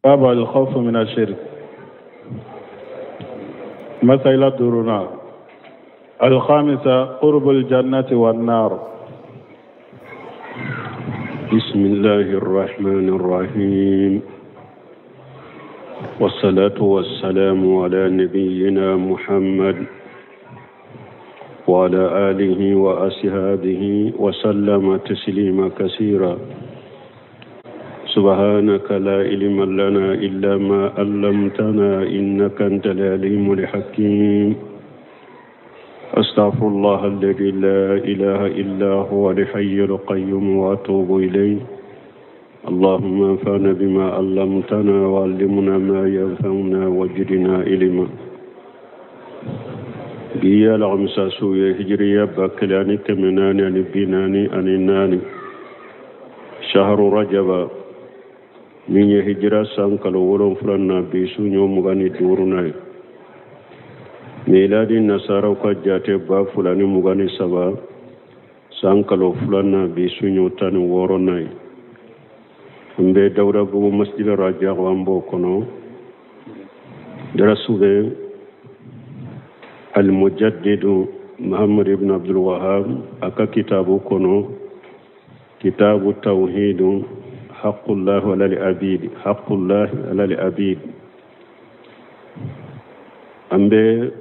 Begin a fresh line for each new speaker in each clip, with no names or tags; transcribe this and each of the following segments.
باب الخوف من الشرك. مسألة درونا. الخامسة قرب الجنة والنار.
بسم الله الرحمن الرحيم، والصلاة والسلام على نبينا محمد وعلى آله وأصحابه وسلم تسليما كثيرا. سبحانك لا علم لنا إلا ما علمتنا إنك أنت العليم الحكيم. أستغفر الله الذي لا إله إلا هو الحي القيوم وأتوب إليه. اللهم انفعنا بما علمتنا وعلمنا ما ينفعنا وزدنا علما. Bi ye alamisa su ye, hijiriya 1444, shahru rajaba, min ye hijira san kalo 7 na, bi su ɲɔ 25nan ye. Miladi nasaraw ka jate 2023 san kalo 2 na, bi su ɲɔ 16nan ye. An bɛ Dawudabugu masjid Rajak, an b'o kɔnɔ. Darasu bɛ Almujaddidu Muhammad ibn Abdul Wahab a ka kitabu kɔnɔ, kitabu tawhidu, haqullah ala al-abid, haqullah ala al-abid. An bɛ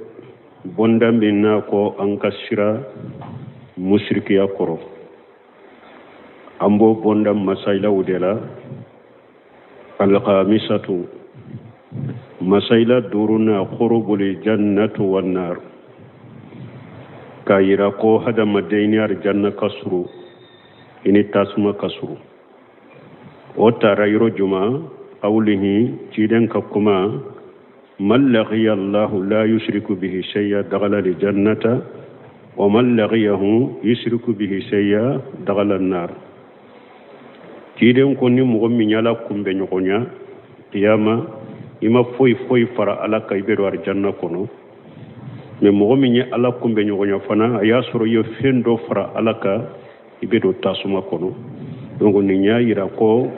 bonda min n'a ko an ka sira musirikiya kɔrɔ, an b'o bonda masailaw de la. Alkhamisatu, masaila duuruna, qurbul jannatu wan nar, k'a yira ko hadamaden ni arijanna ka suru, i ni tasuma ka suru. O taara yɔrɔ juma? Qawlihi, ciden ka kuma, man laqiya Allahu la yushriku bihi shay'a dakhala al-jannata wa man laqiyahu yushriku bihi shay'a dakhala an-nar. Ciden ko ni mɔgɔ min y'Ala kunbɛ ɲɔgɔnya kiyama, i ma foyi foyi fara Ala kan, i bɛ don arijanna kɔnɔ. Mais mɔgɔ min ye Ala kunbɛ ɲɔgɔnya fana, a y'a sɔrɔ i ye fɛn dɔ fara Ala kan, i bɛ don tasuma kɔnɔ. Donc nin y'a yira ko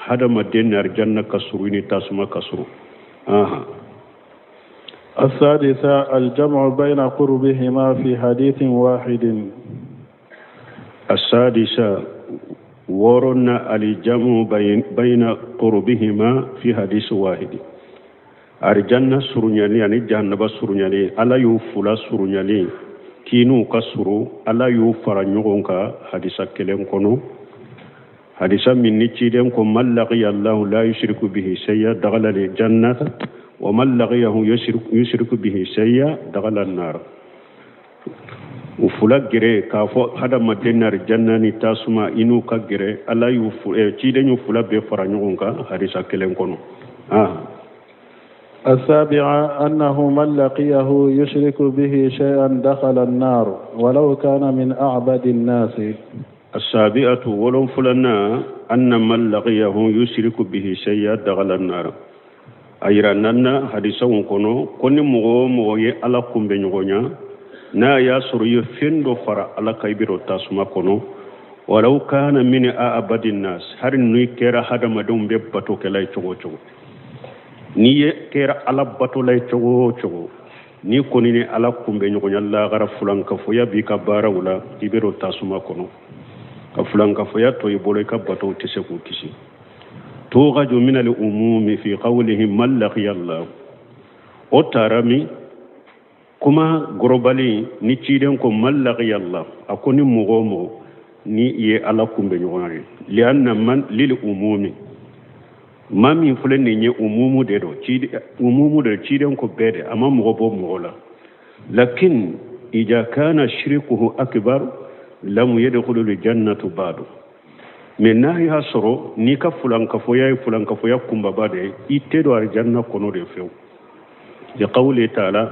hadamaden ni arijanna ka surun, i ni tasuma ka surun. Ahan.
السادسة الجمع بين قربهما في حديث واحد.
السادسة، wɔɔrɔna، الجمع بين قربهما في حديث واحد. Arijanna surunyali ani jahannaba surunyali, Ala y'u fula surunyali k'i n'u ka suru, Ala y'u fara ɲɔgɔn kan hadisa kelen kɔnɔ, hadisa min ni ciden ko man laqiya Allahu la yushriku bihi shay'a dakhala al-jannata wa man laqiyahu yushriku bihi shay'a dakhala an-nar. U fula gɛrɛ k'a fɔ hadamaden ni arijanna ni tasuma, i n'u ka gɛrɛ, Ala y'u ciden y'u fula bɛɛ fara ɲɔgɔn kan hadisa kelen kɔnɔ. Ah.
السابعة أنه من لقيه يشرك به شيئا دخل النار ولو كان من أعبد الناس.
السابعة، wolonfilana، أن من لقيه يشرك به شيئا دخل النار. A yira nanna hadisaw kɔnɔ ko ni mɔgɔ o mɔgɔ ye Ala kunbɛ ɲɔgɔn n'a y'a sɔrɔ i ye fɛn dɔ fara Ala kan, i bɛ don tasuma kɔnɔ. ولو كان من أعبد الناس, hari n'i kɛra hadamadenw bɛ batokɛla ye cogo o cogo, n'i ye kɛra Ala batola ye cogo o cogo, n'i kɔni ni Ala kunbɛ ɲɔgɔnya lagara, fulankafoya b'i ka baaraw la, i bɛ don tasuma kɔnɔ. Ka fulankafoya to i bolo, i ka batow tɛ se k'u kisi. تؤخذ من العموم في قوله من لقي الله. O taara min? Kuma gorobali ni ciden ko man laqiya Allah, a ko ni mɔgɔ o mɔgɔ ni i ye Ala kunbɛ ɲɔgɔn ye. لأن من للعموم, maa min filɛ nin ye, umumu de don, umumu de, ciden ko bɛɛ de, a ma mɔgɔ bɔ mɔgɔ la. لكن إذا كان شركه أكبر لم يدخل الجنة بعد. Mais n'a y'a sɔrɔ n'i ka fulankafoya ye fulankafoya kunbaba de ye, i tɛ don arijanna kɔnɔ de fewu. لقوله تعالى,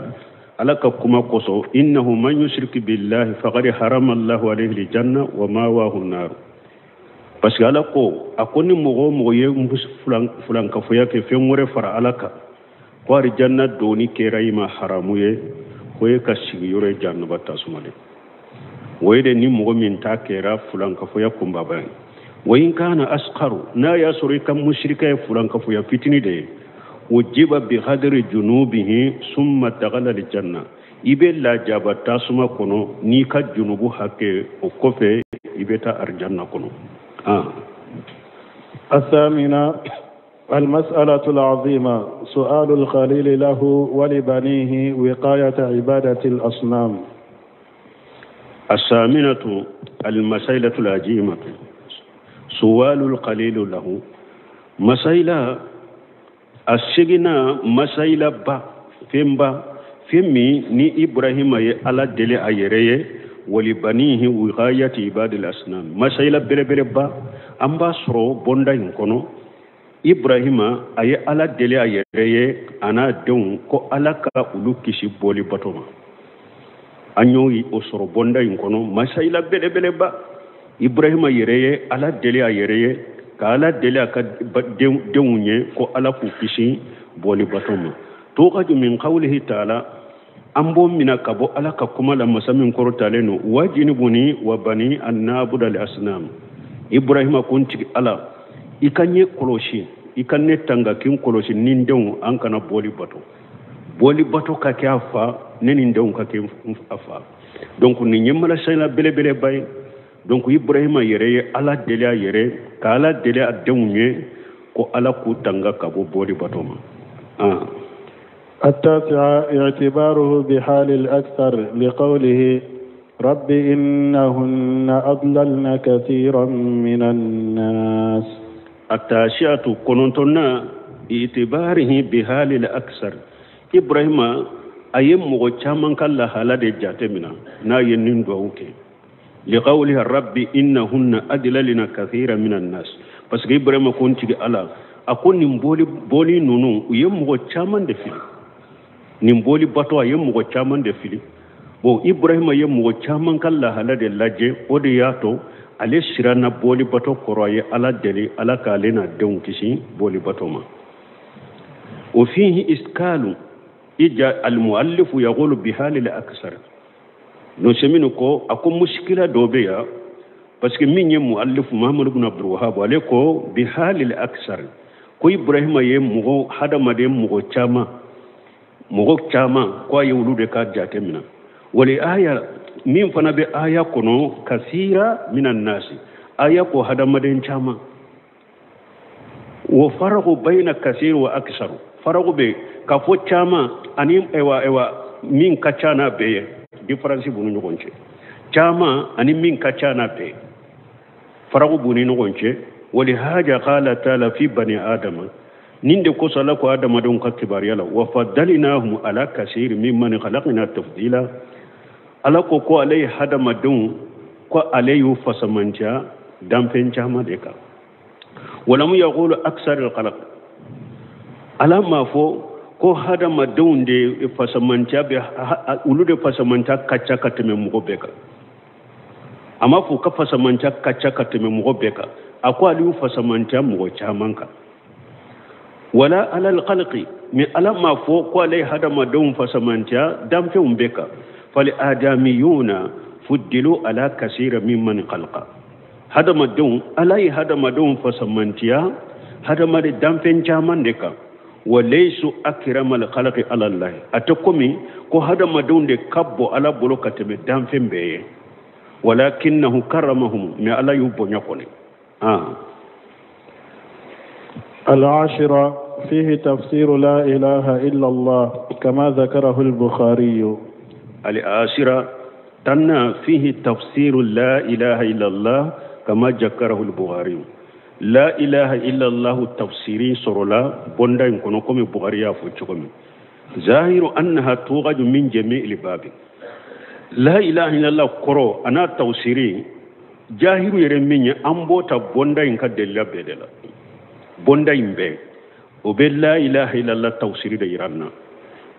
Ala ka kuma kosɔn, إنه من يشرك بالله فقد حرم الله عليه الجنة ومأواه النار. Parce que Ala ko, a ko ni mɔgɔ o mɔgɔ ye fulankafoya kɛ, fɛn wɛrɛ fara Ala kan, ko arijanna donni kɛra i ma haramu ye, ko e ka sigiyɔrɔ ye jahannaba tasuma de. O ye de ni mɔgɔ min ta kɛra fulankafoya kunbaba ye. Wa in kana asqaru, n'a y'a sɔrɔ i ka musirika ye fulankafoya fitini de ye, ujiba bi qadri junubihi summa dakhala aljanna, i bɛ lajaba tasuma kɔnɔ n'i ka junubu hakɛ, o kɔfɛ i bɛ taa arijanna kɔnɔ.
الثامنة المسألة العظيمة سؤال الخليل له ولبنيه وقاية عبادة الأصنام.
الثامنة المسألة العظيمة سؤال الخليل له مسألة السجنة مسألة با فين با فين ni Ibrahima ye Ala deli a yɛrɛ ye walibanihi wiqayati ibadil asnam, masayila belebeleba an b'a sɔrɔ bonda in kɔnɔ. Ibrahima a ye Ala deli a yɛrɛ ye a n'a denw ko Ala ka olu kisi bɔli bato ma. An y'o o sɔrɔ bonda in kɔnɔ, masayila belebeleba. Ibrahima yɛrɛ ye Ala deli a yɛrɛ ye ka Ala deli a ka denw ye ko Ala k'u kisi bɔli bato ma. Tuqaju min qawlihi ta'ala, an b'o mina ka bɔ Ala ka kuma la masa min kɔrɔtalen don, wajinibuni wa bani an na'buda al asnam. Ibrahima ko n tigi Ala, i ka ɲɛ kɔlɔsi, i ka ne tanga k'i kɔlɔsi ni n denw an kana bɔli bato, bɔli bato ka kɛ a fa, ne ni n denw ka kɛ a fa. Donc nin ye malasayila belebeleba ye. Donc Ibrahima yɛrɛ ye Ala deli a yɛrɛ ka Ala deli a denw ye ko Ala k'u tanga ka bɔ bɔli bato ma.
التاسعة اعتباره بحال الأكثر لقوله رب إنهن أضللن كثيرا من الناس.
التاسعة كنتنا اعتباره بحال الأكثر. إبراهيم أي مغو caman ka lahala de jate mina n'a ye nin duwawu kɛ liqawlihi rabbi innahunna adlalna kathira min annas, parce que Ibrahima ko n tigi Ala, a ko nin bɔli ninnu u ye mɔgɔ caman de fili, nin bɔli bato a ye mɔgɔ caman de fili. Bon Ibrahima ye mɔgɔ caman ka lahala de lajɛ, o de y'a to ale siranna bɔli bato kɔrɔ, a ye Ala deli Ala k'ale n'a denw kisi bɔli bato ma. O fihi iskalu ija almuallifu yaqulu bihali al-aksar. No seminu ko a ko muskila dɔ bɛ yan, parce que min ye muallifu Muhammad ibn Abdul Wahhab, ale ko bihali al-aksar, ko Ibrahima ye mɔgɔ hadamaden mɔgɔ caman ko a ye olu de ka jate minɛ. Wali aya min fana bɛ aya kɔnɔ kasira minan nasi, aya ko hadamaden caman, wa faragu bayna kasir wa aksaru, faragu bɛ k'a fɔ caman ani ewa min ka ca n'a bɛɛ ye, différence b'u ni ɲɔgɔn cɛ, caman ani min ka ca n'a bɛɛ ye, faragu b'u ni ɲɔgɔn cɛ. Wali haja qala ta'ala fi bani adama, nin de kosɔn Ala ko adamadenw ka kibaruya la wa faddalinahum ala kasiri mimman khalaqna tafdila. Ala ko ko ale ye hadamadenw ko ale y'u fasamandiya danfɛn caman de kan. Walamu yaqulu aksar al-khalaq, Ala m'a fɔ ko hadamadenw de fasamandiya bɛ olu de fasamandiya ka ca ka tɛmɛ mɔgɔ bɛɛ kan. A m'a fɔ ka fasamandiya ka ca ka tɛmɛ mɔgɔ bɛɛ kan, a ko ale y'u fasamandiya mɔgɔ caman kan. Wala ala al-khalqi, mais Ala m'a fɔ ko ale ye hadamadenw fasamandiya danfɛnw bɛɛ kan. Fali adamiyuna fuddilu ala kasira mimman khalqa, hadamadenw Ala ye hadamadenw fasamandiya hadamaden danfɛn caman de kan. Wa laysu akramal khalqi ala Allah, a tɛ komi ko hadamadenw de ka bon Ala bolo ka tɛmɛ danfɛn bɛɛ ye. Walakinnahu karamahum, mais Ala y'u bonya kɔni.
العاشرة فيه تفسير لا إله إلا الله كما ذكره البخاري.
العاشرة تنا فيه تفسير لا إله إلا الله كما ذكره البخاري. لا إله إلا الله تفسيري سرولا بوندا يكونوا كم البخاري يفوتكم. ظاهر أنها توجد من جميع الباب. لا إله إلا الله كرو أنا تفسيري جاهر يرميني أمبوتا بوندا ينك دليل بدلا. بوندا ينبه وبلا إله إلا الله تفسيري ديرنا.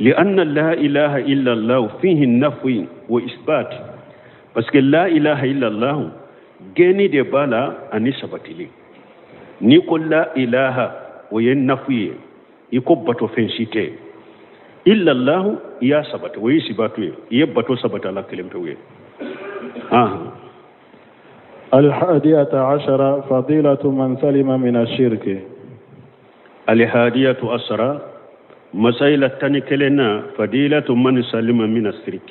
لأن لا إله إلا الله فيه النفي وإثبات. بس لا إله إلا الله جني دبالا أني سبتلي. Ni ko la ilaha o ye nafu ye, i ko bato fɛn si tɛ illallahu, i y'a sabati, o ye sibatu ye, i ye bato sabati Ala kelen pewu ye.
الحادية عشرة فضيلة من سلم من الشرك.
الحادية عشرة مسائل 11 فضيلة من سلم من الشرك.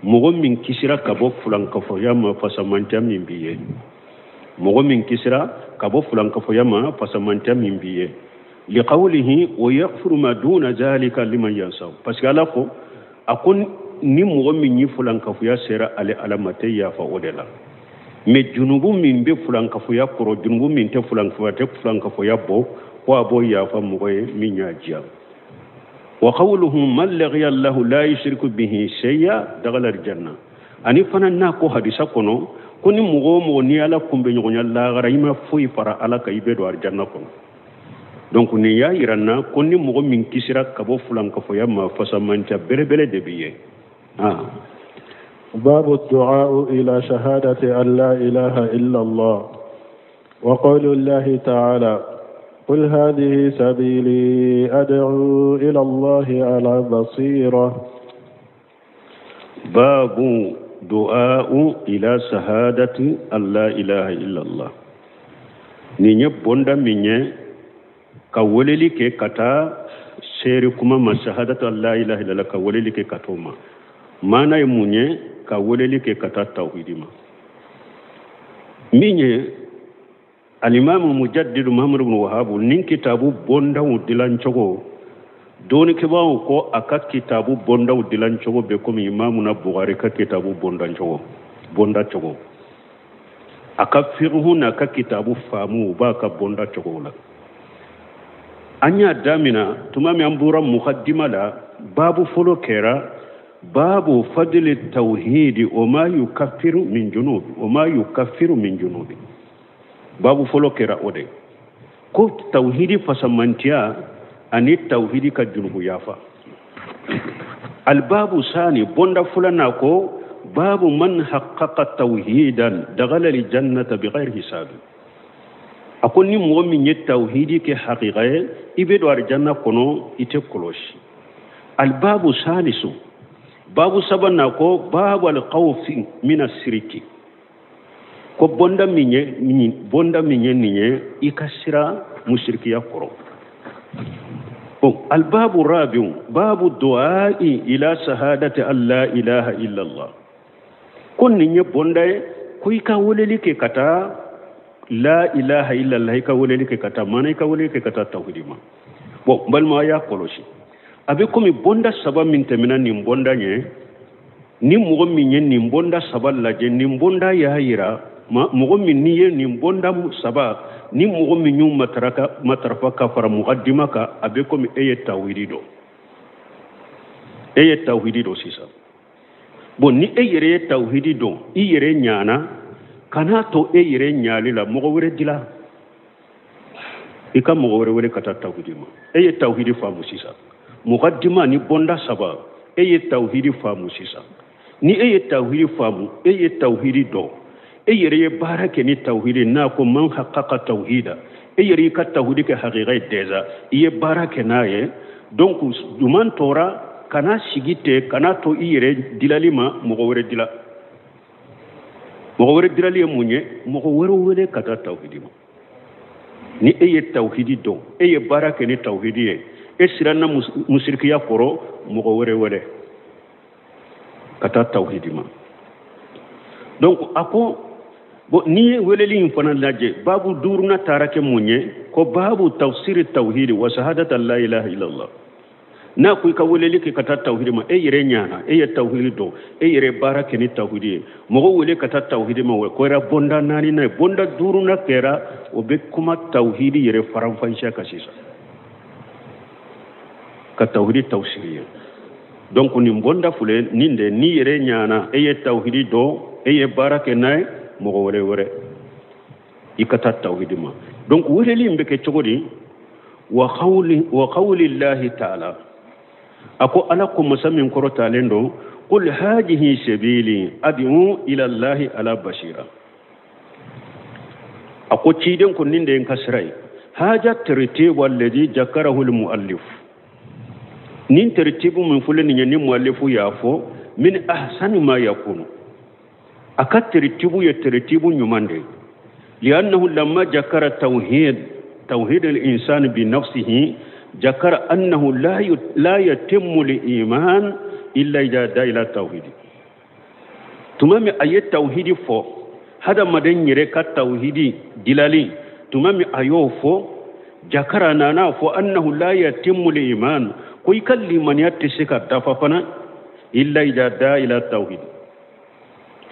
Mɔgɔ min kisira ka bɔ fulankafoya ma fasamantiya min b'i ye. Mɔgɔ min kisira ka bɔ fulankafoya ma fasamantiya min b'i ye. Liqawlihi wa yaghfiru ma duna zalika liman yasha. Parce que Ala ko a ko ni mɔgɔ min ye fulankafoya sera ale Ala ma tɛ yafa o de la. Mais junubu min bɛ fulankafoya kɔrɔ, junubu min tɛ fulankafoya tɛ fulankafoya bɔ, ko a b'o yafa mɔgɔ ye min y'a diya. Wa qawluhu man laghiya Allahu la yushriku bihi shay'a dakhala al-janna. Ani fana n'a ko hadisa kɔnɔ ko ni mɔgɔ o mɔgɔ ni Ala kunbɛ ɲɔgɔnya lahara i ma foyi fara Ala kan i bɛ don alijanna kɔnɔ. Donc nin y'a yira n na ko ni mɔgɔ min kisira ka bɔ fulankafoya ma fasamanca belebele de b'i ye.
Babu du'a ila shahadati an la ilaha illa Allah wa qawlu Allahi ta'ala قل هذه سبيلي أدعو إلى الله على بصيرة.
باب دعاء إلى شهادة أن لا إله إلا الله. Nin ye bonda min ye ka weleli kɛ ka taa seere kuma ma shahadatu an la ilaha illallah, ka weleli kɛ ka t'o ma. Maana ye mun ye? Ka weleli kɛ ka taa tawhidi ma. Min ye alimamu mujaddidu Muhammadu ibn Wahhab nin kitabu bondaw dilancogo, dɔnnikɛbaaw ko a ka kitabu bondaw dilancogo bɛ komi imamu na Bukhari ka kitabu bondancogo, bonda cogo. A ka fiqhu n'a ka kitabu faamu u b'a ka bonda cogo la. An y'a damina tuma min an bɔra mukaddima la, baabu fɔlɔ kɛra baabu fadli tawhidi o ma yukaffiru min junubi, o ma yukaffiru min junubi. Babu fɔlɔ kɛra o de ko tawhidi fasamantiya ani tawhidi ka junubu yafa. Albabu sani bonda fulana ko babu man haqqaqa tawhidan daghala aljannata bighairi hisabi. A ko ni mɔgɔ min ye tawhidi kɛ haqiqa ye i bɛ don alijanna kɔnɔ i tɛ kɔlɔsi. Albabu salisu babu sabanan ko babu alkhawfi min asiriki. Ko bonda min ye nin ye i ka sira musirikiya kɔrɔ. Bon, albabu rabiu babu du'ai ila shahadati an la ilaha illallah. Ko nin ye bonda ye ko i ka weleli kɛ ka taa la ilaha illallah, i ka weleli kɛ ka taa maana, i ka weleli kɛ ka taa tawhidi ma. Bon, n balima a y'a kɔlɔsi, a bɛ komi bonda saba min tɛmɛna nin bonda ɲɛ, ni mɔgɔ min ye nin bonda saba lajɛ, nin bonda y'a yira mɔgɔ min n'i ye nin bonda saba ni mɔgɔ min y'u matarafa ka fara mukaddima kan, a bɛ komi e ye tawhidi dɔn. E ye tawhidi dɔn sisan. Bon, ni e yɛrɛ ye tawhidi dɔn, i yɛrɛ ɲana, kan'a to e yɛrɛ ɲali la mɔgɔ wɛrɛ dila. I ka mɔgɔ wɛrɛ wele ka taa tawhidi ma. E ye tawhidi faamu sisan. Mukaddima ni bonda saba, e ye tawhidi faamu sisan. Ni e ye tawhidi faamu, e ye tawhidi dɔn, e yɛrɛ ye baara kɛ ni tawhidi n'a ko man haqqaqa tawhida, e yɛrɛ y'i ka tawhidi kɛ haqiqa ye dɛza, i ye baara kɛ n'a ye. Donc ɲuman tora kana sigi ten, kana to i yɛrɛ dilali ma mɔgɔ wɛrɛ dila. Mɔgɔ wɛrɛ dilali ye mun ye? Mɔgɔ wɛrɛ wele ka taa tawhidi ma. Ni e ye tawhidi dɔn, e ye baara kɛ ni tawhidi ye, e siranna musirikiya kɔrɔ, mɔgɔ wɛrɛ wele ka taa tawhidi ma. Donc a ko bon, n'i ye weleli in fana lajɛ, babu duurunan taara kɛ mun ye? Ko babu tafsiri tawhidi wa shahadata la ilaha illallah. N'a ko i ka weleli kɛ ka taa tawhidi ma, e yɛrɛ ɲana, e ye tawhidi dɔn, e yɛrɛ baara kɛ ni tawhidi ye, mɔgɔ wele ka taa tawhidi ma, o kɛra bonda naaninan ye. Bonda duurunan kɛra o bɛ kuma tawhidi yɛrɛ faranfasiya kan sisan, ka tawhidi tafsiri ye. Donc nin bonda filɛ nin de, n'i yɛrɛ ɲana, e ye tawhidi dɔn, e ye baara kɛ n'a ye, mɔgɔ wɛrɛ wɛrɛ i ka taa tawhidi ma. Donc weleli in bɛ kɛ cogo di? Wa qawli llahi ta'ala. A ko Ala ko masa min kɔrɔtalen don, qul hadihi sabili ad'u ila llahi ala basira. A ko ciden ko nin de ye n ka sira ye. Haja tartibu alladhi jakarahu almuallif. Nin tartibu min filɛ nin ye, ni muallifu y'a fɔ, min ahsani ma yakunu. A ka teretibu ye teretibu ɲuman de ye. Liannahu lamma jakara tawhid tawhid al-insan bi nafsihi jakara annahu la yatimmu al-iman illa idha da ila tawhid. Tuma min a ye tawhidi fɔ, hadamaden yɛrɛ ka tawhidi dilali, tuma min a y'o fɔ, jakara nana fɔ annahu la yatimmu al-iman, ko i ka limaniya tɛ se ka dafa fana illa idha da ila tawhid,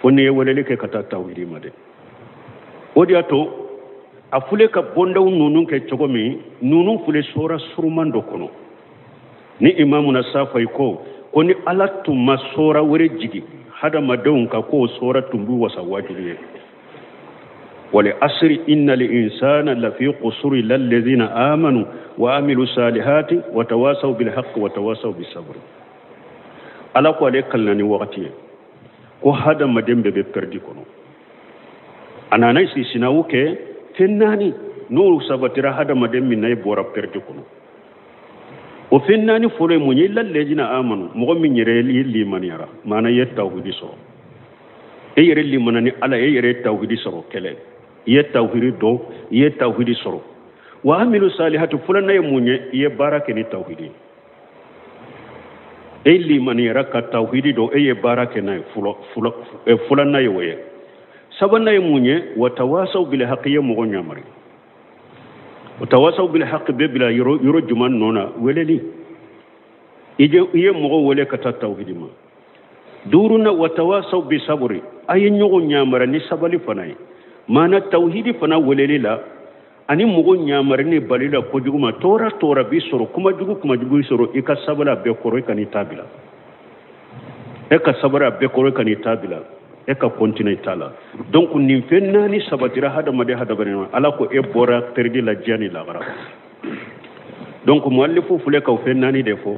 fo n'i ye weleli kɛ ka taa tawhidi ma dɛ. O de y'a to a fule ka bondaw ninnu kɛ cogo min, ninnu fule sora suruman dɔ kɔnɔ. Ni imamuna Safai ko ko ni Ala tun ma sora wɛrɛ jigi hadamadenw ka k'o sora tun b'u wasa wajibi ye. Wal asri innal insana lafi qusuri illa alladhina amanu wa amilu salihati wa tawasaw bil haqqi wa tawasaw bis sabr. Ala ko ale kalina ni wagati ye ko hadamaden bɛɛ bɛ pɛrɛdi kɔnɔ. A nana istisinaw kɛ fɛn naani n'o sabatira hadamaden min na i bɔra pɛrɛdi kɔnɔ. O fɛn naani fɔlɔ ye mun ye? Illa alladhina amanu, mɔgɔ min yɛrɛ ye limaniyara, maana i ye tawhidi sɔrɔ, e yɛrɛ limana ni Ala, e yɛrɛ ye tawhidi sɔrɔ kɛlɛ, i ye tawhidi dɔn, i ye tawhidi sɔrɔ. Wa amilu salihati, filanan ye mun ye? I ye baara kɛ ni tawhidi ye. E limaniyara ka tawhidi dɔn, e ye baara kɛ n'a ye, filanan ye o ye. Sabanan ye mun ye? Wa tawasaw bil haqqi, ye mɔgɔ ɲamari. O tawasaw bil haqqi bɛ bila yɔrɔ jumɛn nɔ na? Weleli. I ye mɔgɔ wele ka taa tawhidi ma. Duurunan, wa tawasaw bi sabri, a ye ɲɔgɔn ɲamari ni sabali fana ye. Maana tawhidi fana weleli la ani mɔgɔ ɲamari ni bali la kojugu ma, tɔɔrɔ tɔɔrɔ b'i sɔrɔ, kuma jugu kuma jugu b'i sɔrɔ, i ka sabali a bɛɛ kɔrɔ, i kan'i ta bila. E ka sabali a bɛɛ kɔrɔ, i kan'i ta bila, e ka continuer i ta la. Donc nin fɛn naani sabatira hadamaden hadamaden ma, Ala ko e bɔra pɛrɛdi la diɲɛ ni lahara. Donc muallifu filɛ ka o fɛn naani de fɔ.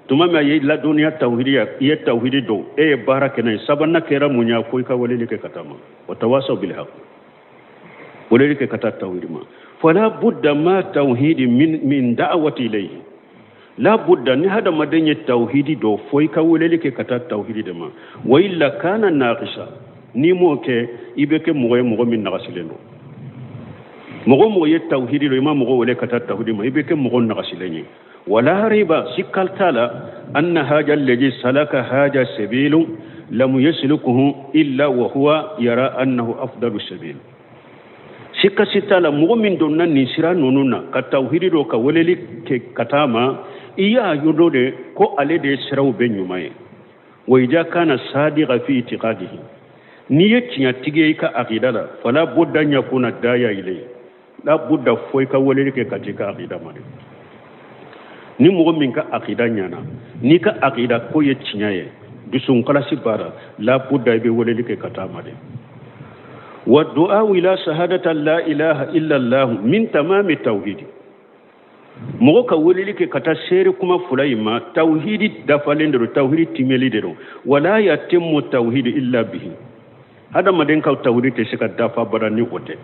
Tuma min a ye ladɔnniya tawhidi ya, i ye tawhidi dɔn, e ye baara kɛ n'a ye. Sabanan kɛra mun ye? Ko i ka weleli kɛ ka taa ma. Wa tawasaw bil haqq, weleli kɛ ka taa tawhidi ma. Fala budda ma tawhidi min da'wati ilayhi. La budda ni hadamaden ye tawhidi dɔn, fo i ka weleli kɛ ka taa tawhidi de ma. Wa illa kana naqisa, n'i m'o kɛ i bɛ kɛ mɔgɔ ye mɔgɔ min nagasilen don. Mɔgɔ mɔgɔ ye tawhidi dɔn, i ma mɔgɔ wele ka taa tawhidi ma, i bɛ kɛ mɔgɔ nagasilen ye. Wala riba, sikka t'a la, anna haja alladhi salaka haja sabilu lam yaslukuhu illa wa huwa yara annahu afdalu sabil. Sikka si t'a la, mɔgɔ min donna nin sira ninnu na ka tawhidi dɔn ka weleli kɛ ka taa ma, i y'a yɔrɔ de ko ale de ye siraw bɛɛ ɲuman ye. Wa idha kana sadiqa fi itiqadihi, n'i ye tiɲɛtigi ye i ka akida la, fala budda an yakuna daya ilayhi, la budda fo i ka weleli kɛ ka t'i ka akida ma dɛ. Ni mɔgɔ min ka akida ɲana, n'i ka akida ko ye tiɲɛ ye, dusunkalasi b'a la, la budda i bɛ weleli kɛ ka taa ma dɛ. Wa du'a ila shahadati la ilaha illa Allah min tamami tawhidi, mɔgɔ ka weleli kɛ ka taa seere kuma fila in ma, tawhidi dafalen de don, tawhidi timɛli de don. Wala yatimmu tawhidi illa bihi, hadamaden ka tawhidi tɛ se ka dafa abada ni o tɛ.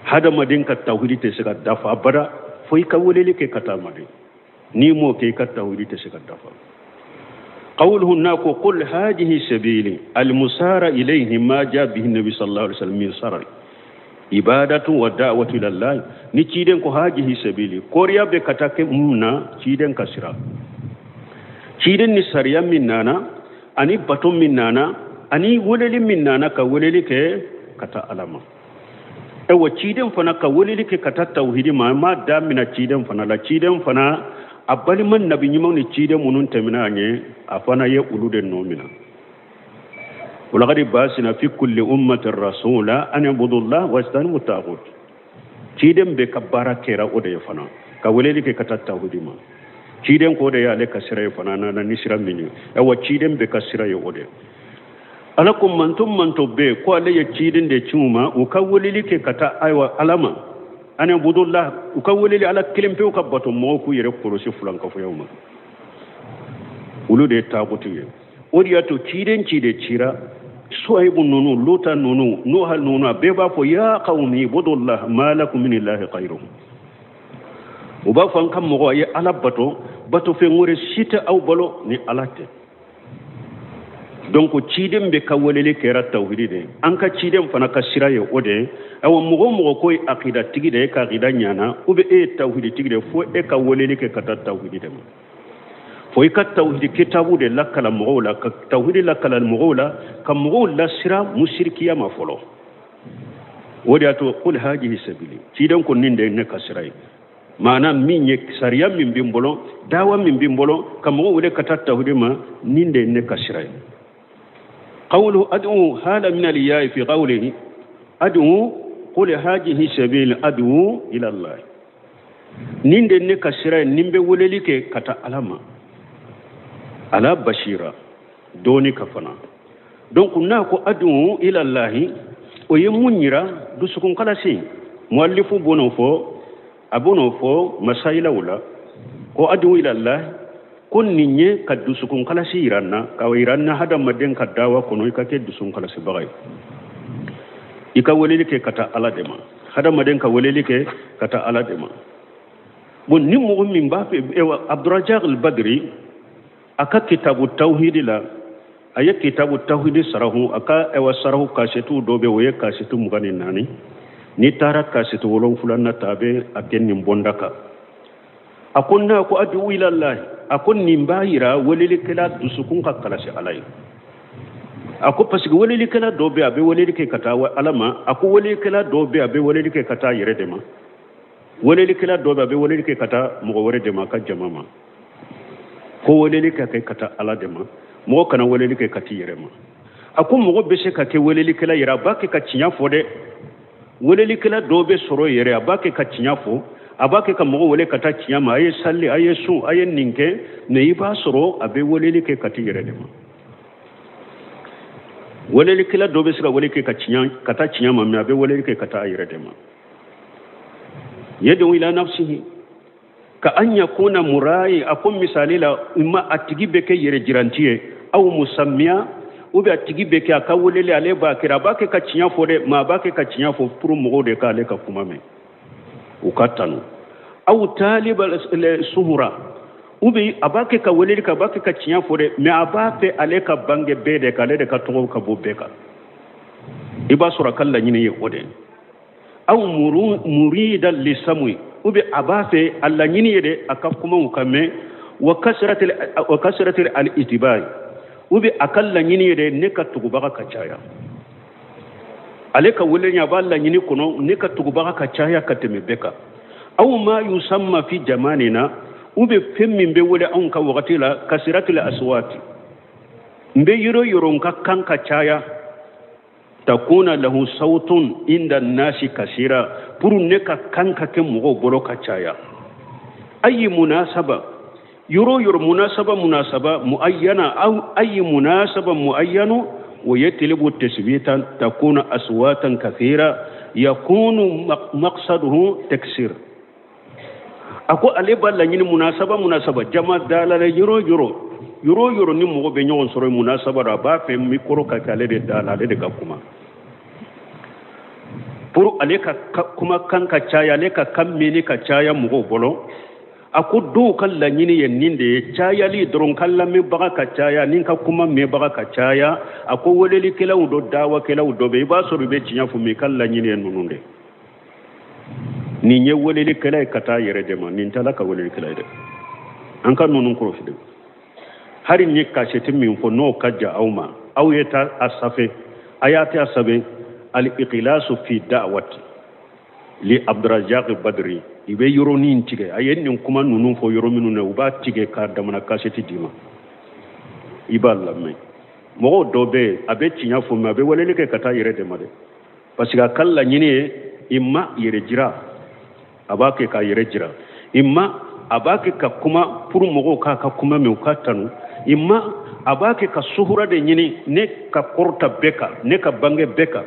Hadamaden ka tawhidi tɛ se ka dafa abada fo i ka weleli kɛ ka taa ma dɛ. N'i m'o kɛ i ka tawhidi tɛ se ka dafa. Qawluhu nako qul hadhihi sabili almusara ilayhi ma ja bihi nabi sallallahu alaihi wasallam min sarar ibadatu wa da'watu ila Allah. Ni ciden ko hadhihi sabili, koriya bɛ ka taa kɛ mun na? Ciden ka sira, ciden ni sariya min nana, ani bato min nana, ani weleli min nana, ka weleli kɛ ka taa Ala ma. Ewa ciden fana ka weleli kɛ ka taa tawhidi ma, ma damina ciden fana la. Ciden fana a balima nabi ɲumanw ni ciden minnu tɛmɛna a ɲɛ, a fana ye olu de nɔ minɛ. Walaqad ba'athna fi kulli ummatin rasula an i'budu Allah wajtanibu taghut. Ciden bɛɛ ka baara kɛra o de ye fana, ka weleli kɛ ka taa tawhidi ma. Ciden ko de y'ale ka sira ye fana, a nana ni sira min ye. Ayiwa ciden bɛɛ ka sira ye o de ye. Ala ko manto manto bɛɛ ko ale ye ciden de ci u ma, u ka weleli kɛ ka taa ayiwa Ala ma. An i'budu Allah, u ka weleli Ala kelen pewu ka bato, mɔgɔw k'u yɛrɛ kɔlɔsi filankafoyaw ma. Olu de ye taagutu ye. O de y'a to ciden ci de cira, Suhayibu ninnu, Luta ninnu, Nuha ninnu, a bɛɛ b'a fɔ ya qawmi ibudu Allah ma lakum min ilahi ghayruhu. U b'a fɔ an ka mɔgɔ a ye Ala bato, bato fɛn wɛrɛ si tɛ aw bolo ni Ala tɛ. Donc ciden bɛɛ ka weleli kɛra tawhidi de an ka ciden fana ka sira ye o de ye. Awa, mɔgɔ o mɔgɔ ko ye akida tigi de ye, ka akida ɲana, ou bien e ye tawhidi tigi de, fo e ka weleli kɛ ka taa tawhidi de ma. Fo i ka tawhidi kitabu de lakala mɔgɔw la, ka tawhidi lakala mɔgɔw la, ka mɔgɔw lasira musirikiya ma fɔlɔ. O de y'a to qul hajihi sabili, ciden ko nin de ye ne ka sira ye, maana min ye sariya min bɛ n bolo, dawa min bɛ n bolo ka mɔgɔw wele ka taa tawhidi ma, nin de ye ne ka sira ye. Qawlu ad'u hala min al-ya'i fi qawlihi ad'u qul hajihi sabili ad'u ila Allah, nin de ne ka sira ye, nin bɛ weleli kɛ ka taa Ala ma, ala basira dɔɔni ka fana. Donc n'a ko ad'u ila Allah, o ye mun yira? Dusukun kalasi. Muallifu b'o fɔ, a b'o fɔ masayilaw la ko ad'u ila Allah, ko nin ye ka dusukun kalasi yira n na, ka yira n na hadamaden ka dawa kɔnɔ i ka kɛ dusukun kalasibaga ye, i ka weleli kɛ ka taa Ala de ma, hadamaden ka weleli kɛ ka taa Ala de ma. Bon, ni mɔgɔ min b'a fɛ, Abdurajak al-Badri a ka kitabu tawhidi la, a ye kitabu tawhidi sarahu, a ka ɛwa sarahu kasetu dɔ bɛ, o ye kasetu 24. N'i taara kasetu 7nan ta, a bɛ a kɛ nin bɔnda kan. A ko n'a ko ad'u ila Allah, a ko nin b'a yira welelikɛla dusukun ka kalasi Ala ye. A ko parce que welelikɛla dɔ bɛ, a bɛ weleli kɛ ka taa Ala ma. A ko welelikɛla dɔ bɛ, a bɛ weleli kɛ ka taa yɛrɛ de ma. Welelikɛla dɔ bɛ, a bɛ weleli kɛ ka taa mɔgɔ wɛrɛ de ma, a ka jama ma. Ko weleli ka kɛ ka taa Ala de ma, mɔgɔ kana weleli kɛ ka t'i yɛrɛ ma. A ko mɔgɔ bɛ se ka kɛ welelikɛla yɛrɛ, a b'a kɛ ka tiɲɛ fɔ dɛ. Welelikɛla dɔw bɛ sɔrɔ yɛrɛ, a b'a kɛ ka tiɲɛ fɔ, a b'a kɛ ka mɔgɔ wele ka taa tiɲɛ ma, a ye sali, a ye sun, a ye nin kɛ, mais i b'a sɔrɔ a bɛ weleli kɛ ka t'i yɛrɛ de ma. Welelikɛla dɔw bɛ se ka wele kɛ ka taa tiɲɛ ma, mais a bɛ weleli kɛ ka taa a yɛrɛ de ma. Yad'u ila nafsihi ka an yakuna murayi, a ko misali la ma a tigi bɛ kɛ yɛrɛ jiranti ye, aw musammiya, ou bien a tigi bɛ kɛ a ka weleli, ale b'a kɛ, a b'a kɛ ka tiɲɛ fɔ dɛ, mais a b'a kɛ ka tiɲɛ fɔ pour mɔgɔw de k'ale ka kuma mɛn, u ka tanu. Aw taliba suhura, ou bien a b'a kɛ ka weleli kɛ, a b'a kɛ ka tiɲɛ fɔ dɛ, mais a b'a fɛ ale ka bange bɛɛ de kan, ale de ka tɔgɔ ka bɔ bɛɛ kan. I b'a sɔrɔ a ka laɲini ye o de. Aw murida lisamui, ou bien a b'a fɛ a laɲini ye de a ka kumaw ka mɛn. Wa kasratil al itibai, ou bien a ka laɲini ye de ne ka tugubaga ka caya, ale ka weleli a b'a laɲini kɔnɔ ne ka tugubaga ka caya ka tɛmɛ bɛɛ kan. Aw ma yusamma fi jamanina, ou bien fɛn min bɛ wele anw ka wagati la kasiratil aswati, n bɛ yɔrɔ yɔrɔ n ka kan ka caya, takuna lahu sawtun inda nasi kasira, pour ne ka kan ka kɛ mɔgɔw bolo ka caya. Ayi munasaba, yɔrɔ yɔrɔ munasaba munasaba muayyana, aw ayi munasaba muayyanu wa yatlibu tasbitan takuna aswatan kathira yakunu maqsaduhu taksir. A ko ale b'a laɲini munasaba munasaba jama dala la, yɔrɔ yɔrɔ yɔrɔ yɔrɔ ni mɔgɔ bɛ ɲɔgɔn sɔrɔ munasaba dɔ, a b'a fɛ mikoro ka kɛ ale de da la, ale de ka kuma, pour ale ka kuma kan ka caya, ale ka kan mɛnni ka caya mɔgɔw bolo. A ko dɔw ka laɲini ye nin de ye, cayali dɔrɔn, ka lamɛnbaga ka caya ni ka kuma mɛnbaga ka caya. A ko welelikɛlaw dɔ, dawakɛlaw dɔ bɛ, i b'a sɔrɔ i bɛ tiɲɛ fɔ, mais i ka laɲini ye ninnu de. Nin ye welelikɛla ye ka taa yɛrɛ de ma, nin tɛ Ala ka welelikɛla ye dɛ. An ka ninnu kɔlɔsi dɛ. Hali ni kasɛti min fɔ n'o ka ja aw ma, aw ye taa a safe, a y'a ta sɛbɛn al-ikhlasu fi da'wati li Abdurajak Badri, i bɛ yɔrɔnin tigɛ, a ye nin kuma ninnu fɔ yɔrɔ minnu na, u b'a tigɛ k'a damana kasɛti d'i ma, i b'a lamɛn. Mɔgɔw dɔ bɛ yen, a bɛ tiɲɛ fɔ, mais a bɛ weleli kɛ ka taa yɛrɛ de ma dɛ, parce que a ka laɲini ye i ma yɛrɛ jira, a b'a kɛ k'a yɛrɛ jira, i ma a b'a kɛ ka kuma pour mɔgɔw k'a ka kuma mɛn, u ka tanu, i ma a b'a kɛ ka suhura de ɲini, ne ka kɔrɔta bɛɛ kan, ne ka bange bɛɛ kan,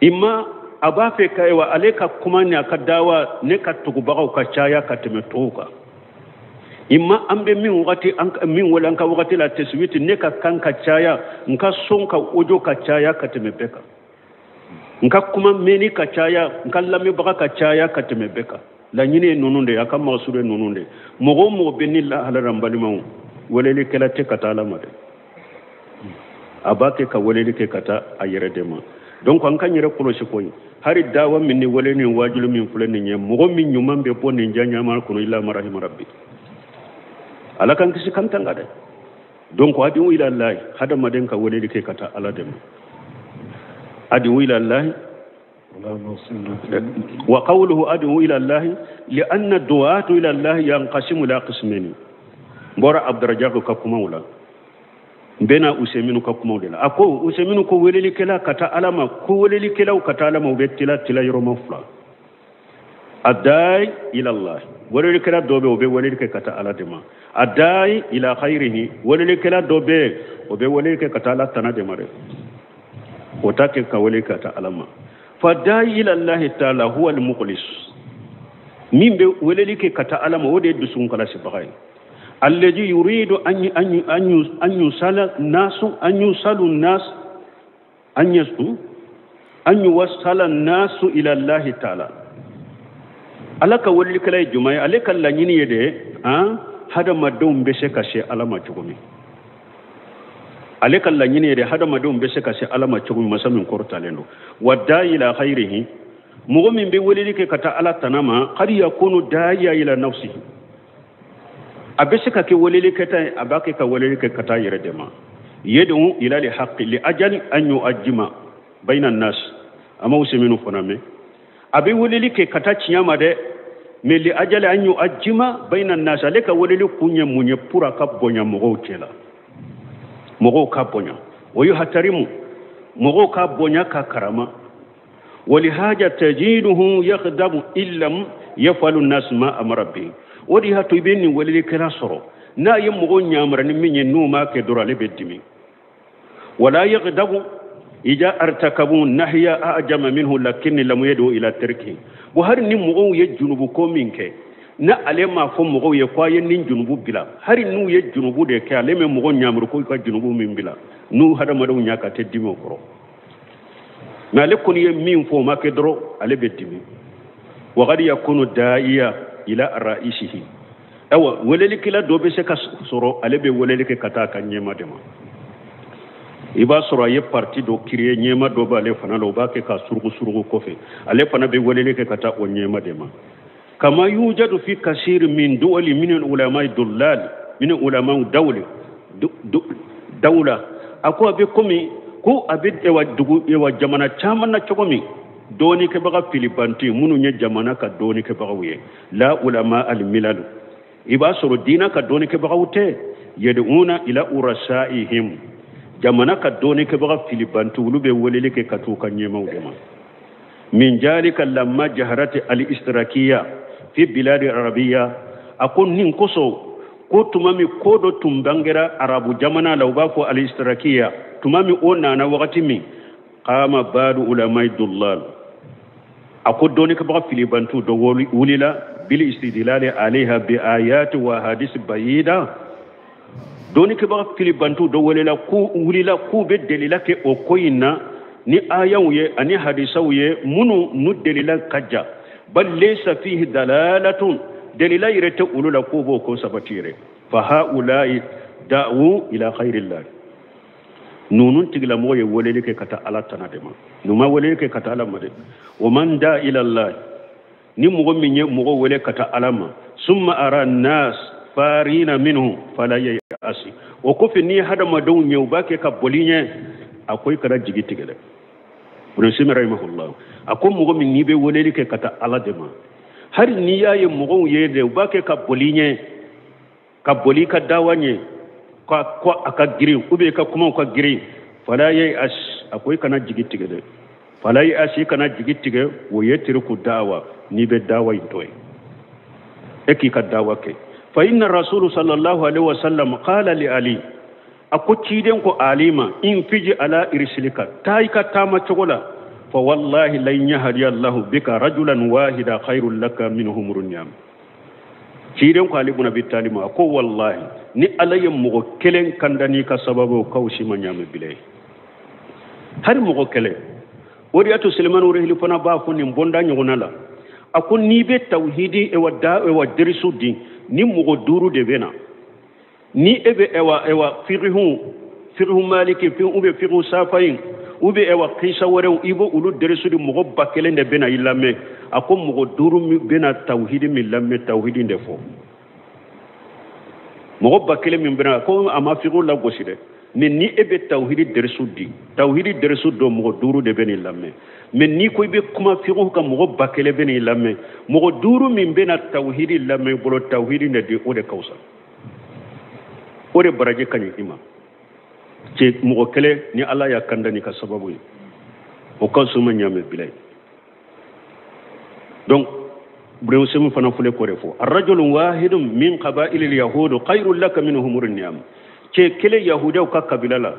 i ma a b'a fɛ ka wa ale ka kuma ni a ka dawa ne ka tugubagaw ka caya ka tɛmɛ tɔw kan, i ma an bɛ min wagati min wele an ka wagati la tɛsibiti, ne ka kan ka caya, n ka son ka ojo ka caya ka tɛmɛ bɛɛ kan, n ka kuma mɛnni ka caya, n ka lamɛnbaga ka caya ka tɛmɛ bɛɛ kan. Laɲini ye ninnu de ye, a ka magasuru ye ninnu de ye. Mɔgɔ o mɔgɔ bɛ ni lahala la, n balimaw, welelikɛla tɛ ka taa Ala ma dɛ. A b'a kɛ ka weleli kɛ ka taa a yɛrɛ de ma. Donc an k'an yɛrɛ kɔlɔsi koyi, hari dawa min ni wele ni waajulu min filɛ nin ye, mɔgɔ min ɲuman bɛ bɔ nin jaɲama kɔnɔ, illa ma rahima rabbi. Ala k'an kisi k'an tanga dɛ. Donc adiu ila llahi, hadamaden ka weleli kɛ ka taa Ala de ma. Adiu ila llahi wa qawluhu adiu ila llahi lianna du'atu ila llahi yanqasimu ila qismaini. N bɔra Abdurajak ka kumaw la, n bɛna Useminu ka kumaw de la. A ko Useminu ko welelikɛla ka taa Ala ma, ko welelikɛlaw ka taa Ala ma, u bɛ tila tila yɔrɔma fila. Adai ila Allah, welelikɛla dɔ bɛ, o bɛ weleli kɛ ka taa Ala de ma. Adai ila khairihi, welelikɛla dɔ bɛ, o bɛ weleli kɛ ka taa Ala tana de ma dɛ, o t'a kɛ ka wele ka taa Ala ma. Fadai ila Allah ta'ala huwa al-mukhlis, min bɛ weleli kɛ ka taa Ala ma, o de ye dusukun kalasibaga ye. Alladhi yuridu an an an an yusala nasu an yusalu nas an yasu an yuwassala nasu ila Allah ta'ala. Ala ka welelikɛla ye jumɛn ye? Ale ka laɲini ye de han hadamadenw bɛ se ka se Ala ma cogo min. Ale ka laɲini ye de hadamadenw bɛ se ka se Ala ma cogo min, masa min kɔrɔtalen don. Wa da'i ila khairihi, mɔgɔ min bɛ weleli kɛ ka taa Ala tana ma, qad yakunu da'iya ila nafsihi, a bɛ se ka kɛ weleli kɛta ye, a b'a kɛ ka weleli kɛ ka taa yɛrɛ de ma. Yed'u ila li haqqi li ajali an yu'ajjima bayna an-nas. A ma Useminu fana mɛn, a bɛ weleli kɛ ka taa tiɲɛ ma dɛ, mais li ajali an yu'ajjima bayna an-nas, ale ka weleli kun ye mun ye? Pour a ka bonya mɔgɔw cɛ la, mɔgɔw ka bonya. O ye hatarimu, mɔgɔw ka bonya ka karama. Walihaja tajiduhu yakhdabu illam yafalu an-nas ma amara bihi. O de y'a to i bɛ nin welelikɛla sɔrɔ, n'a ye mɔgɔw ɲamara ni min ye, n'u m'a kɛ dɔrɔn, ale bɛ dimi. Wala yaghdabu ija artakabu nahya a'jama minhu lakin lam yadu ila tarki. Bo hari ni mɔgɔw ye junubu ko min kɛ, na ale m'a fɔ mɔgɔw ye ko a ye nin junubu bila, hari n'u ye junubu de kɛ, ale bɛ mɔgɔw ɲamuru ko i ka junubu min bila, n'u hadamadenw ɲa ka tɛ dimi o kɔrɔ. Mais ale kɔni ye min fɔ, o ma kɛ dɔrɔn, ale bɛ dimi. Wa qad yakunu da'iya ila ra'isihi. Awa welelikɛla dɔ bɛ se ka sɔrɔ, ale bɛ weleli kɛ ka taa a ka ɲɛma de ma. I b'a sɔrɔ a ye parti dɔ créer, ɲɛma dɔ b'ale fana la, o b'a kɛ ka surugu surugu kɔfɛ, ale fana bɛ weleli kɛ ka taa o ɲɛma de ma. Kama yujadu fi kasir min duwali min ulama dullal min ulama dawli dawla. A ko a bɛ komi ko a bɛ ewa dugu ewa jamana caman na cogo min, dɔɔnikɛbaga filibanti minnu ye jamana ka dɔɔnikɛbagaw ye, la ulama al-milal, i b'a sɔrɔ diina ka dɔɔnikɛbagaw tɛ, yad'una ila urasaihim, jamana ka dɔɔnikɛbaga filibanti olu bɛ weleli kɛ ka t'u ka ɲɛmaw de ma. Min jalika lamma jaharati al-istirakiya fi biladi arabiya. A ko nin kosɔn ko tuma min ko dɔ tun bangera arabu jamana la, u b'a fɔ al-istirakiya, tuma min o nana wagati min, qama badu ulamai dullal, a ko dɔɔnikɛbaga filibantu dɔ wulila bil istidlali alayha bi ayati wa hadisi bayida. Dɔɔnikɛbaga filibantu dɔ wulila k'u bɛ delila kɛ o ko in na ni ayaw ye ani hadisaw ye minnu n'u delila ka ja, bal laysa fihi dalalatun, delila yɛrɛ tɛ olu la k'u b'o ko sabati yɛrɛ. Fa haulai da'u ila khairillah, ninnu tigilamɔgɔ ye weleli kɛ ka taa Ala tana de ma, n'u ma weleli kɛ ka taa Ala ma dɛ. Wa man da ila Allah, ni mɔgɔ min ye mɔgɔ wele ka taa Ala ma, summa ara nas farina minhu fala ya'asi, o kɔfɛ ni hadamadenw ye u b'a kɛ ka boli ɲɛ, a ko i kana jigi tigɛ dɛ. Ibn Sina rahimahullah, a ko mɔgɔ min n'i bɛ weleli kɛ ka taa Ala de ma, hali n'i y'a ye mɔgɔw ye dɛ u b'a kɛ ka boli ɲɛ, ka boli ka dawa ɲɛ, ko a ka girin ou bien i ka kumaw ka girin, fala ya'as, a ko i kana jigi tigɛ dɛ. Fala ya'as, i kana jigi tigɛ, o ye tiriku dawa, n'i bɛ dawa in to yen, e k'i ka dawa kɛ. Fa inna rasulu sallallahu alaihi wasallam qala li Ali, a ko ciden ko Ali ma, in fiji ala irsilika, taa i ka taama cogo la, fa wallahi lan yahdi Allahu bika rajulan wahida khairul laka min humrun ni'am. Ciden ko Ali ibn Abi Talib ma, a ko wallahi ni Ala ye mɔgɔ kelen kanda n'i ka sababu k'aw si ma ɲaamɛ bilen, hari mɔgɔ kelen. O de y'a to Selemani Rehili fana b'a fɔ nin bɔnda ɲɔgɔnna la, a ko n'i bɛ tawhidi ewa da ewa derisu di, ni mɔgɔ 5 de bɛ na, ni e bɛ ewa ewa fiqhu fiqhu maliki ou bien fiqhu safayin ou bien ewa kisa wɛrɛw i b'o olu derisu di mɔgɔ 1000 de bɛna i lamɛn a ko mɔgɔ 5 min bɛna tawhidi min lamɛn tawhidi de fɔ mɔgɔ 1000 min bɛna ko a ma fiqhu lagosi dɛ mais ni e bɛ tawhidi derisu di tawhidi derisu dɔ mɔgɔ 5 de bɛ n'i lamɛn mais n'i ko i bɛ kuma fiqhu kan mɔgɔ 1000 bɛ n'i lamɛn mɔgɔ 5 min bɛna tawhidi lamɛn i bolo tawhidi de di o de ka fisa o de baraji ka ɲi i ma cɛ mɔgɔ kelen ni ala y'a kanda n'i ka sababu ye o ka suma ɲaamɛ bila ye donc Ibrahim fana fule k'o de fɔ arrajulun wahidun min qaba'ilil yahudu khayrun laka min humurin niyam cɛ kelen yahudiyaw ka kabila la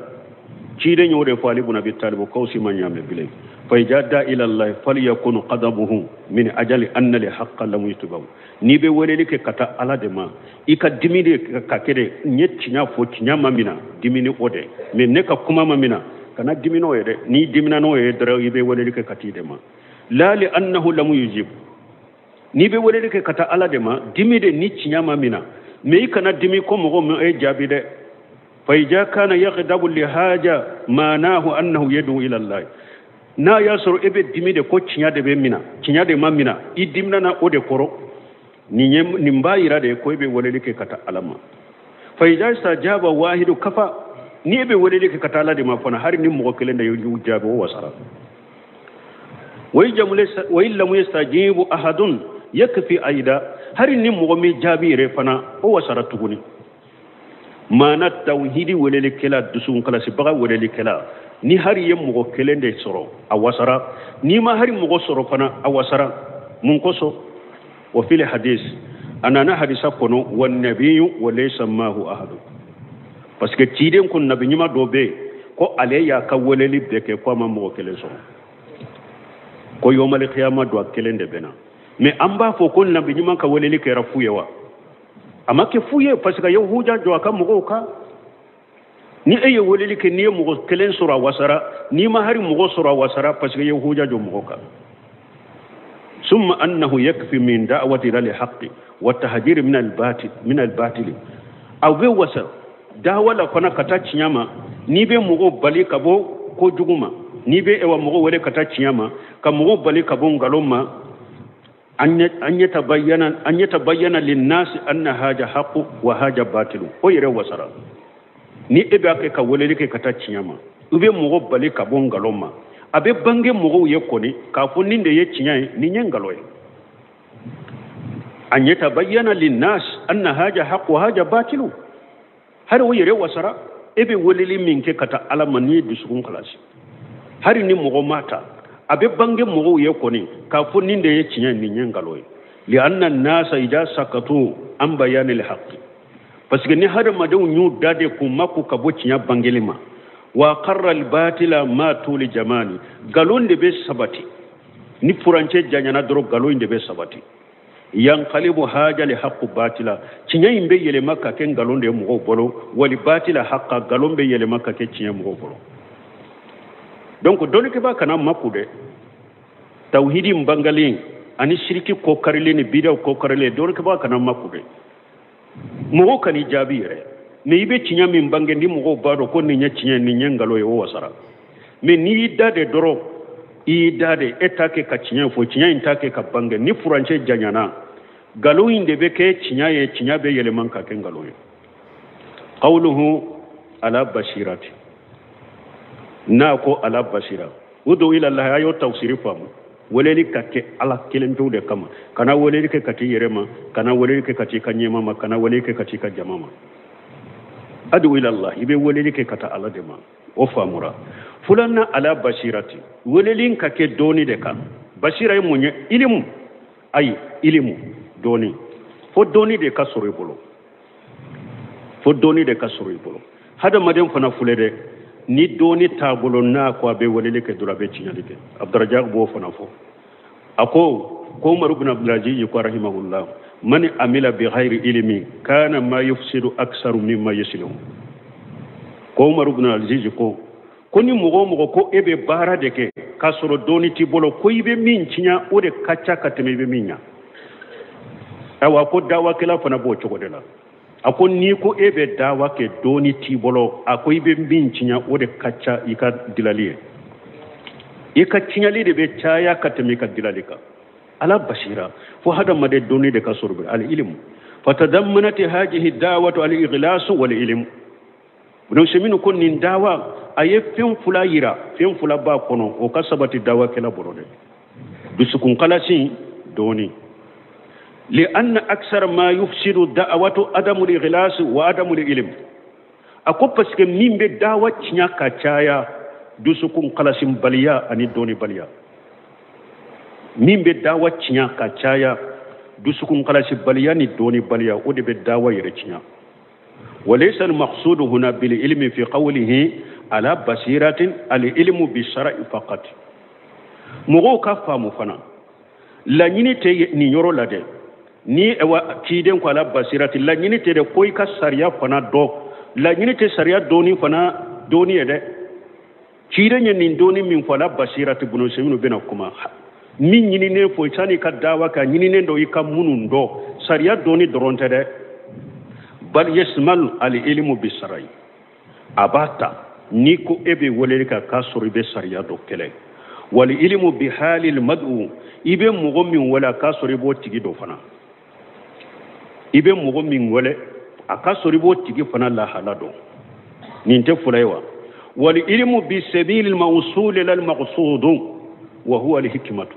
ciden y'o de fɔ Ali ibn Abi Talib k'aw si ma ɲaamɛ bilen fa ija da ila Allah falyakun qadabuhu min ajali anna li haqqa lam yutbaw n'i bɛ weleli kɛ ka taa ala de ma i ka dimi de ka kɛ de n ye tiɲɛ fɔ tiɲɛ ma mina dimi ni o de mais ne ka kuma ma mina kana dimi n'o ye dɛ n'i dimina n'o ye dɔrɔn i bɛ weleli kɛ ka t'i de ma la li annahu lam yujib n'i bɛ weleli kɛ ka taa ala de ma dimi de ni tiɲɛ ma mina mais i kana dimi ko mɔgɔ min e jaabi dɛ fa ija kana yaghdabu li haja maanahu annahu yad'u ila Allah n'a y'a sɔrɔ e bɛ dimi de ko tiɲɛ de bɛ mina tiɲɛ de ma mina i dimina na o de kɔrɔ nin b'a yira de ko e bɛ weleli kɛ ka taa ala ma fa ija stajaba wahidu kafa ni e bɛ weleli kɛ ka taa ala de ma fana hali ni mɔgɔ kelen de y'u jaabi o wasara wa in lam yastajibu ahadun yakfi aida hari ni mɔgɔ min jaabi yɛrɛ fana o wasara tuguni maana tawhidi welelikɛla dusukunkalasibaga welelikɛla ni hari ye mɔgɔ kelen de sɔrɔ a wasara n'i ma hari mɔgɔ sɔrɔ fana a wasara mun kosɔn wa fil hadis a nana hadisa kɔnɔ wa nabiyu wa laysa maahu ahadu parce que ciden ko nabi ɲuman dɔ bɛ yen ko ale y'a ka weleli bɛɛ kɛ ko a ma mɔgɔ kelen sɔrɔ ko yomali kiyama don a kelen de bɛ na mais an b'a fɔ ko nabi ɲuman ka weleli kɛra fu ye wa a ma kɛ fu ye parce que a ye huja jɔ a ka mɔgɔw kan ni e ye weleli kɛ n'i ye mɔgɔ kelen sɔrɔ a wasara n'i ma hari mɔgɔ sɔrɔ a wasara parce que i ye huja jɔ mɔgɔw kan summa annahu yakfi min da'wati ila al-haqqi wa tahjir min al-batil min al-batil aw bɛ wasa dawa la fana ka taa tiɲɛ ma n'i bɛ mɔgɔw bali ka bɔ kojugu ma n'i bɛ ewa mɔgɔw wele ka taa tiɲɛ ma ka mɔgɔw bali ka bɔ nkalon ma an yatabayyana linnasi anna haja haqqu wa haja batilu o yɛrɛ wasara ni e b'a kɛ ka weleli kɛ ka taa tiɲɛ ma i bɛ mɔgɔ bali ka bɔ nkalon ma a bɛ bange mɔgɔw ye kɔni k'a fɔ nin de ye tiɲɛ ye nin ye nkalon ye an yatabayyana linnas anna haja haqqu wa haja batilu hari o yɛrɛ wasara e bɛ weleli min kɛ ka taa ala ma n'i ye dusukun kalasi hari ni mɔgɔ ma ta a bɛ bange mɔgɔw ye kɔni k'a fɔ nin de ye tiɲɛ nin ye nkalon ye li'anna nasa ida sakatu an bayanil haqqi parce que ni hadamadenw y'u da de k'u mako ka bɔ tiɲɛ bangeli ma wa qarra al-batila ma tuli jamani nkalon de bɛ sabati ni furancɛ janyana dɔrɔn nkalon in de bɛ sabati yanqalibu haja li haqqu batila tiɲɛ in bɛ yɛlɛma ka kɛ nkalon de ye mɔgɔw bolo wali batila haqqa nkalon bɛ yɛlɛma ka kɛ tiɲɛ mɔgɔw bolo donc dɔnnikɛbaa kana maku dɛ tawhidi bangalen ani siriki kɔkarilen ni bidaw kɔkarilen dɔnnikɛbaa kana maku dɛ mɔgɔw kan'i jaabi yɛrɛ mais i bɛ tiɲɛ min bange ni mɔgɔw b'a dɔn ko nin ye tiɲɛ nin ye nkalon ye o wasara mais n'i y'i da de dɔrɔn i y'i da de e t'a kɛ ka tiɲɛ fɔ tiɲɛ in t'a kɛ ka bange ni furancɛ janyana nkalon in de bɛ kɛ tiɲɛ ye tiɲɛ bɛ yɛlɛma ka kɛ nkalon ye qawluhu ala basirati n'a ko ala basira udu ila Allah a y'o tafsiri faamu weleli ka kɛ ala kelen pewu de kama kana weleli kɛ ka t'i yɛrɛ ma kana weleli kɛ ka t'i ka ɲɛma ma kana weleli kɛ ka t'i ka jama ma adu ila Allah i bɛ weleli kɛ ka taa ala de ma o faamura fulanna ala basirati weleli ka kɛ dɔɔni de kan basira ye mun ye ilimu ayi ilimu dɔɔni fo dɔɔni de ka sɔrɔ i bolo fo dɔɔni de ka sɔrɔ i bolo hadamaden fana filɛ dɛ ni dɔɔni t'a bolo n'a ko a bɛ weleli kɛ dɔrɔn a bɛ tiɲɛli kɛ Abdurajak b'o fana fɔ a ko ko Umaru bin Abdulaziz ko rahimahullah man amila bi ghairi ilmi kana ma yufsidu aksaru mimma yuslihu ko Umaru bin Abdulaziz ko ko ni mɔgɔ o mɔgɔ ko e bɛ baara de kɛ k'a sɔrɔ dɔɔni t'i bolo ko i bɛ min tiɲɛ o de ka ca ka tɛmɛ i bɛ min ɲa ayiwa ko dawakɛla fana b'o cogo de la. A ko n'i ko e bɛ dawa kɛ dɔɔni t'i bolo, a ko i bɛ min tiɲɛ o de ka ca i ka dilali ye. I ka tiɲɛli de bɛ caya ka tɛmɛ i ka dilali kan. Ala basira fo hadamaden dɔnni de ka sɔrɔ bi al ilmu fatadammanat hadihi dawatu al ighlasu wal ilmu. Ibn Usaymin ko nin dawa a ye fɛn fila yira, fɛn fila b'a kɔnɔ, o ka sabati dawakɛla bolo dɛ. Dusukun kalasi dɔɔni. Li anna aksar ma yufsidu da'watu adamu al-ikhlas wa adamu al-ilm. A ko parce que min bɛ dawa tiɲɛ ka caya dusukun kalasinbaliya ani dɔnnibaliya. Min bɛ dawa tiɲɛ ka caya dusukun kalasibaliya ni dɔnnibaliya, o de bɛ dawa yɛrɛ tiɲɛ. وليس المقصود هنا بالعلم في قوله على بصيرة العلم بالشرع فقط. Mɔgɔw ka faamu fana laɲini tɛ nin yɔrɔ la dɛ. Ni ewa ciden ko ala basirati, laɲini tɛ dɛ ko i ka sariya fana dɔn, laɲini tɛ sariya dɔɔni fana dɔɔni ye dɛ. Ciden ye nin dɔɔni min fɔ ala basirati, Ibn Usaymin bɛna kuma min ɲininen fɔ sani ka dawa ka ɲininen dɔ i ka minnu dɔn, sariya dɔɔni dɔrɔn tɛ dɛ. Bal yasmal al ilmu bisarai, a b'a ta n'i ko e bɛ weleli ka k'a sɔrɔ i bɛ sariya dɔ kɛlɛ. Wal ilmu bi halil mad'u, i bɛ mɔgɔ min wele a k'a sɔrɔ i b'o tigi dɔ fana. I bɛ mɔgɔ min wele a k'a sɔrɔ i b'o tigi fana lahala dɔn. Nin tɛ fila ye wa? Wal ilmu bi sabilil mawsul lil maqsud wa huwa al hikmatu.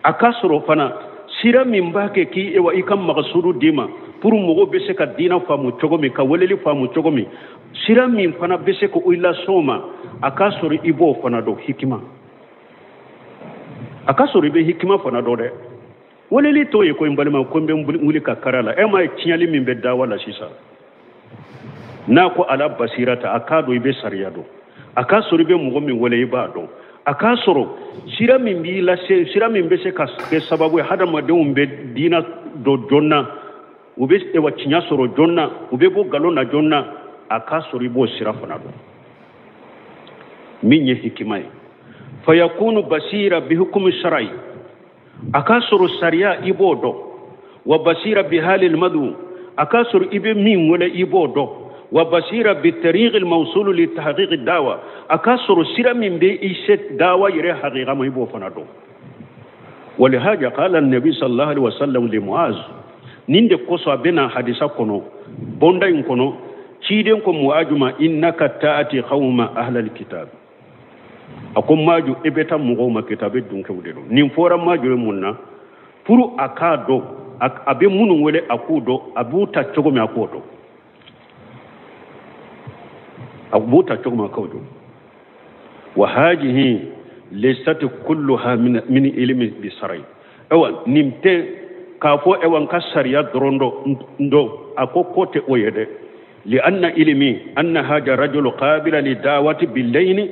A k'a sɔrɔ fana sira min b'a kɛ k'i ewa i ka maqsudu d'i ma pour mɔgɔw bɛ se ka diinɛ faamu cogo min, ka weleli faamu cogo min, sira min fana bɛ se k'o las'o ma, a k'a sɔrɔ i b'o fana dɔn, hikima. A k'a sɔrɔ i bɛ hikima fana dɔn dɛ. Weleli t'o ye ko n balima ko n bɛ wuli ka kari a la. E m'a ye tiɲɛli min bɛ dawa la sisan, n'a ko ala basira ta, a k'a dɔn i bɛ sariya dɔn, a k'a sɔrɔ i bɛ mɔgɔ min wele i b'a dɔn, a k'a sɔrɔ sira min b'i lase, sira min bɛ se ka kɛ sababu ye hadamadenw bɛ diinɛ dɔn joona, u bɛ ewa tiɲɛ sɔrɔ joona, u bɛ bɔ nkalon na joona, a k'a sɔrɔ i b'o sira fana dɔn min ye hikima ye. Fayakunu basira bihukumi shar'i, a k'a sɔrɔ sariya i b'o dɔn. Wa basira bihalil madu, a k'a sɔrɔ i bɛ min wele i b'o dɔn. Wa basira bitariqil mawsulu li tahqiqi dawa, a k'a sɔrɔ sira min bɛ i se dawa yɛrɛ haqiqa ma i b'o fana dɔn. Walihaja qala nabi sallallahu alaihi wasallam li Muaz, nin de kosɔn a bɛna hadisa kɔnɔ bonda in kɔnɔ, ciden ko Muaz ma innaka ta'ati qawma ahlal kitab. A ko Maju i bɛ taa mɔgɔw ma kitabe dunkew de don. Nin fɔra Maju ye mun na? Pour a k'a dɔn a bɛ minnu wele a k'u dɔn, a b'u ta cogo min a k'o dɔn, a b'u ta cogo min a k'o dɔn. Wa hajihi laysat kulluha min ilmi bi sarai. Awa nin tɛ k'a fɔ ewa n ka sariya dɔrɔn dɔn, a ko ko tɛ o ye dɛ. Li anna ilmi anna haja rajulu qabila li dawati billayni,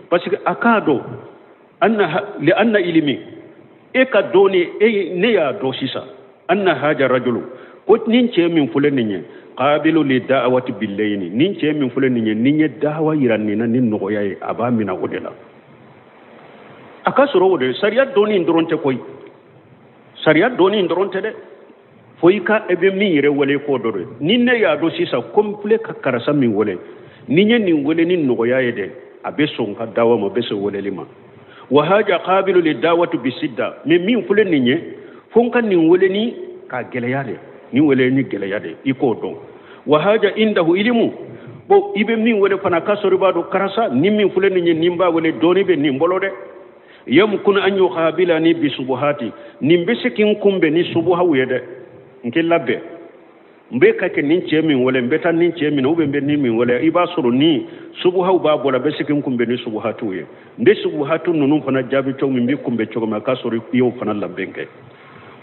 parce que a k'a dɔn anna li anna ilmi e ka dɔnni e ne y'a dɔn sisan anna haja rajulu ko nin cɛ min filɛ nin ye qabilu li da'wati billayni, nin cɛ min filɛ nin ye nin ye dawa yira nin na ni nɔgɔya ye, a b'a minɛ o de la. A ka sɔrɔ o de sariya dɔnni dɔrɔn tɛ koyi, sariya dɔnni dɔrɔn tɛ dɛ, fo i ka e bɛ min yɛrɛ wele k'o dɔ de. Ni ne y'a dɔn sisan ko n filɛ ka karisa min wele, ni n ye nin wele ni nɔgɔya ye dɛ, a bɛ sɔn ka dawa ma, a bɛ sɔn weleli ma. Wa haja qabilu li dawati bi sidda, mais min filɛ nin ye fo n ka nin wele ni ka gɛlɛya de, nin wele ni gɛlɛya de, i k'o dɔn. Wa haja indahu ilimu, bon i bɛ min wele fana k'a sɔrɔ i b'a dɔn karisa ni min filɛ nin ye nin b'a wele dɔɔni bɛ nin bolo dɛ. Yamkun an yuqabilani bi subuhati, nin bɛ se k'i kunbɛn ni subuhaw ye dɛ, n k'i labɛn, n bɛ ka kɛ nin cɛ min wele, n bɛ taa nin cɛ min na, ou bien n bɛ nin min wele, i b'a sɔrɔ ni subuhaw b'a bolo, a bɛ se k'i kunbɛn ni subuhatiw ye. N bɛ subuhatu ninnu fana jaabi cogo min, n bɛ kunbɛn cogo min, a k'a sɔrɔ i y'o fana labɛn kɛ.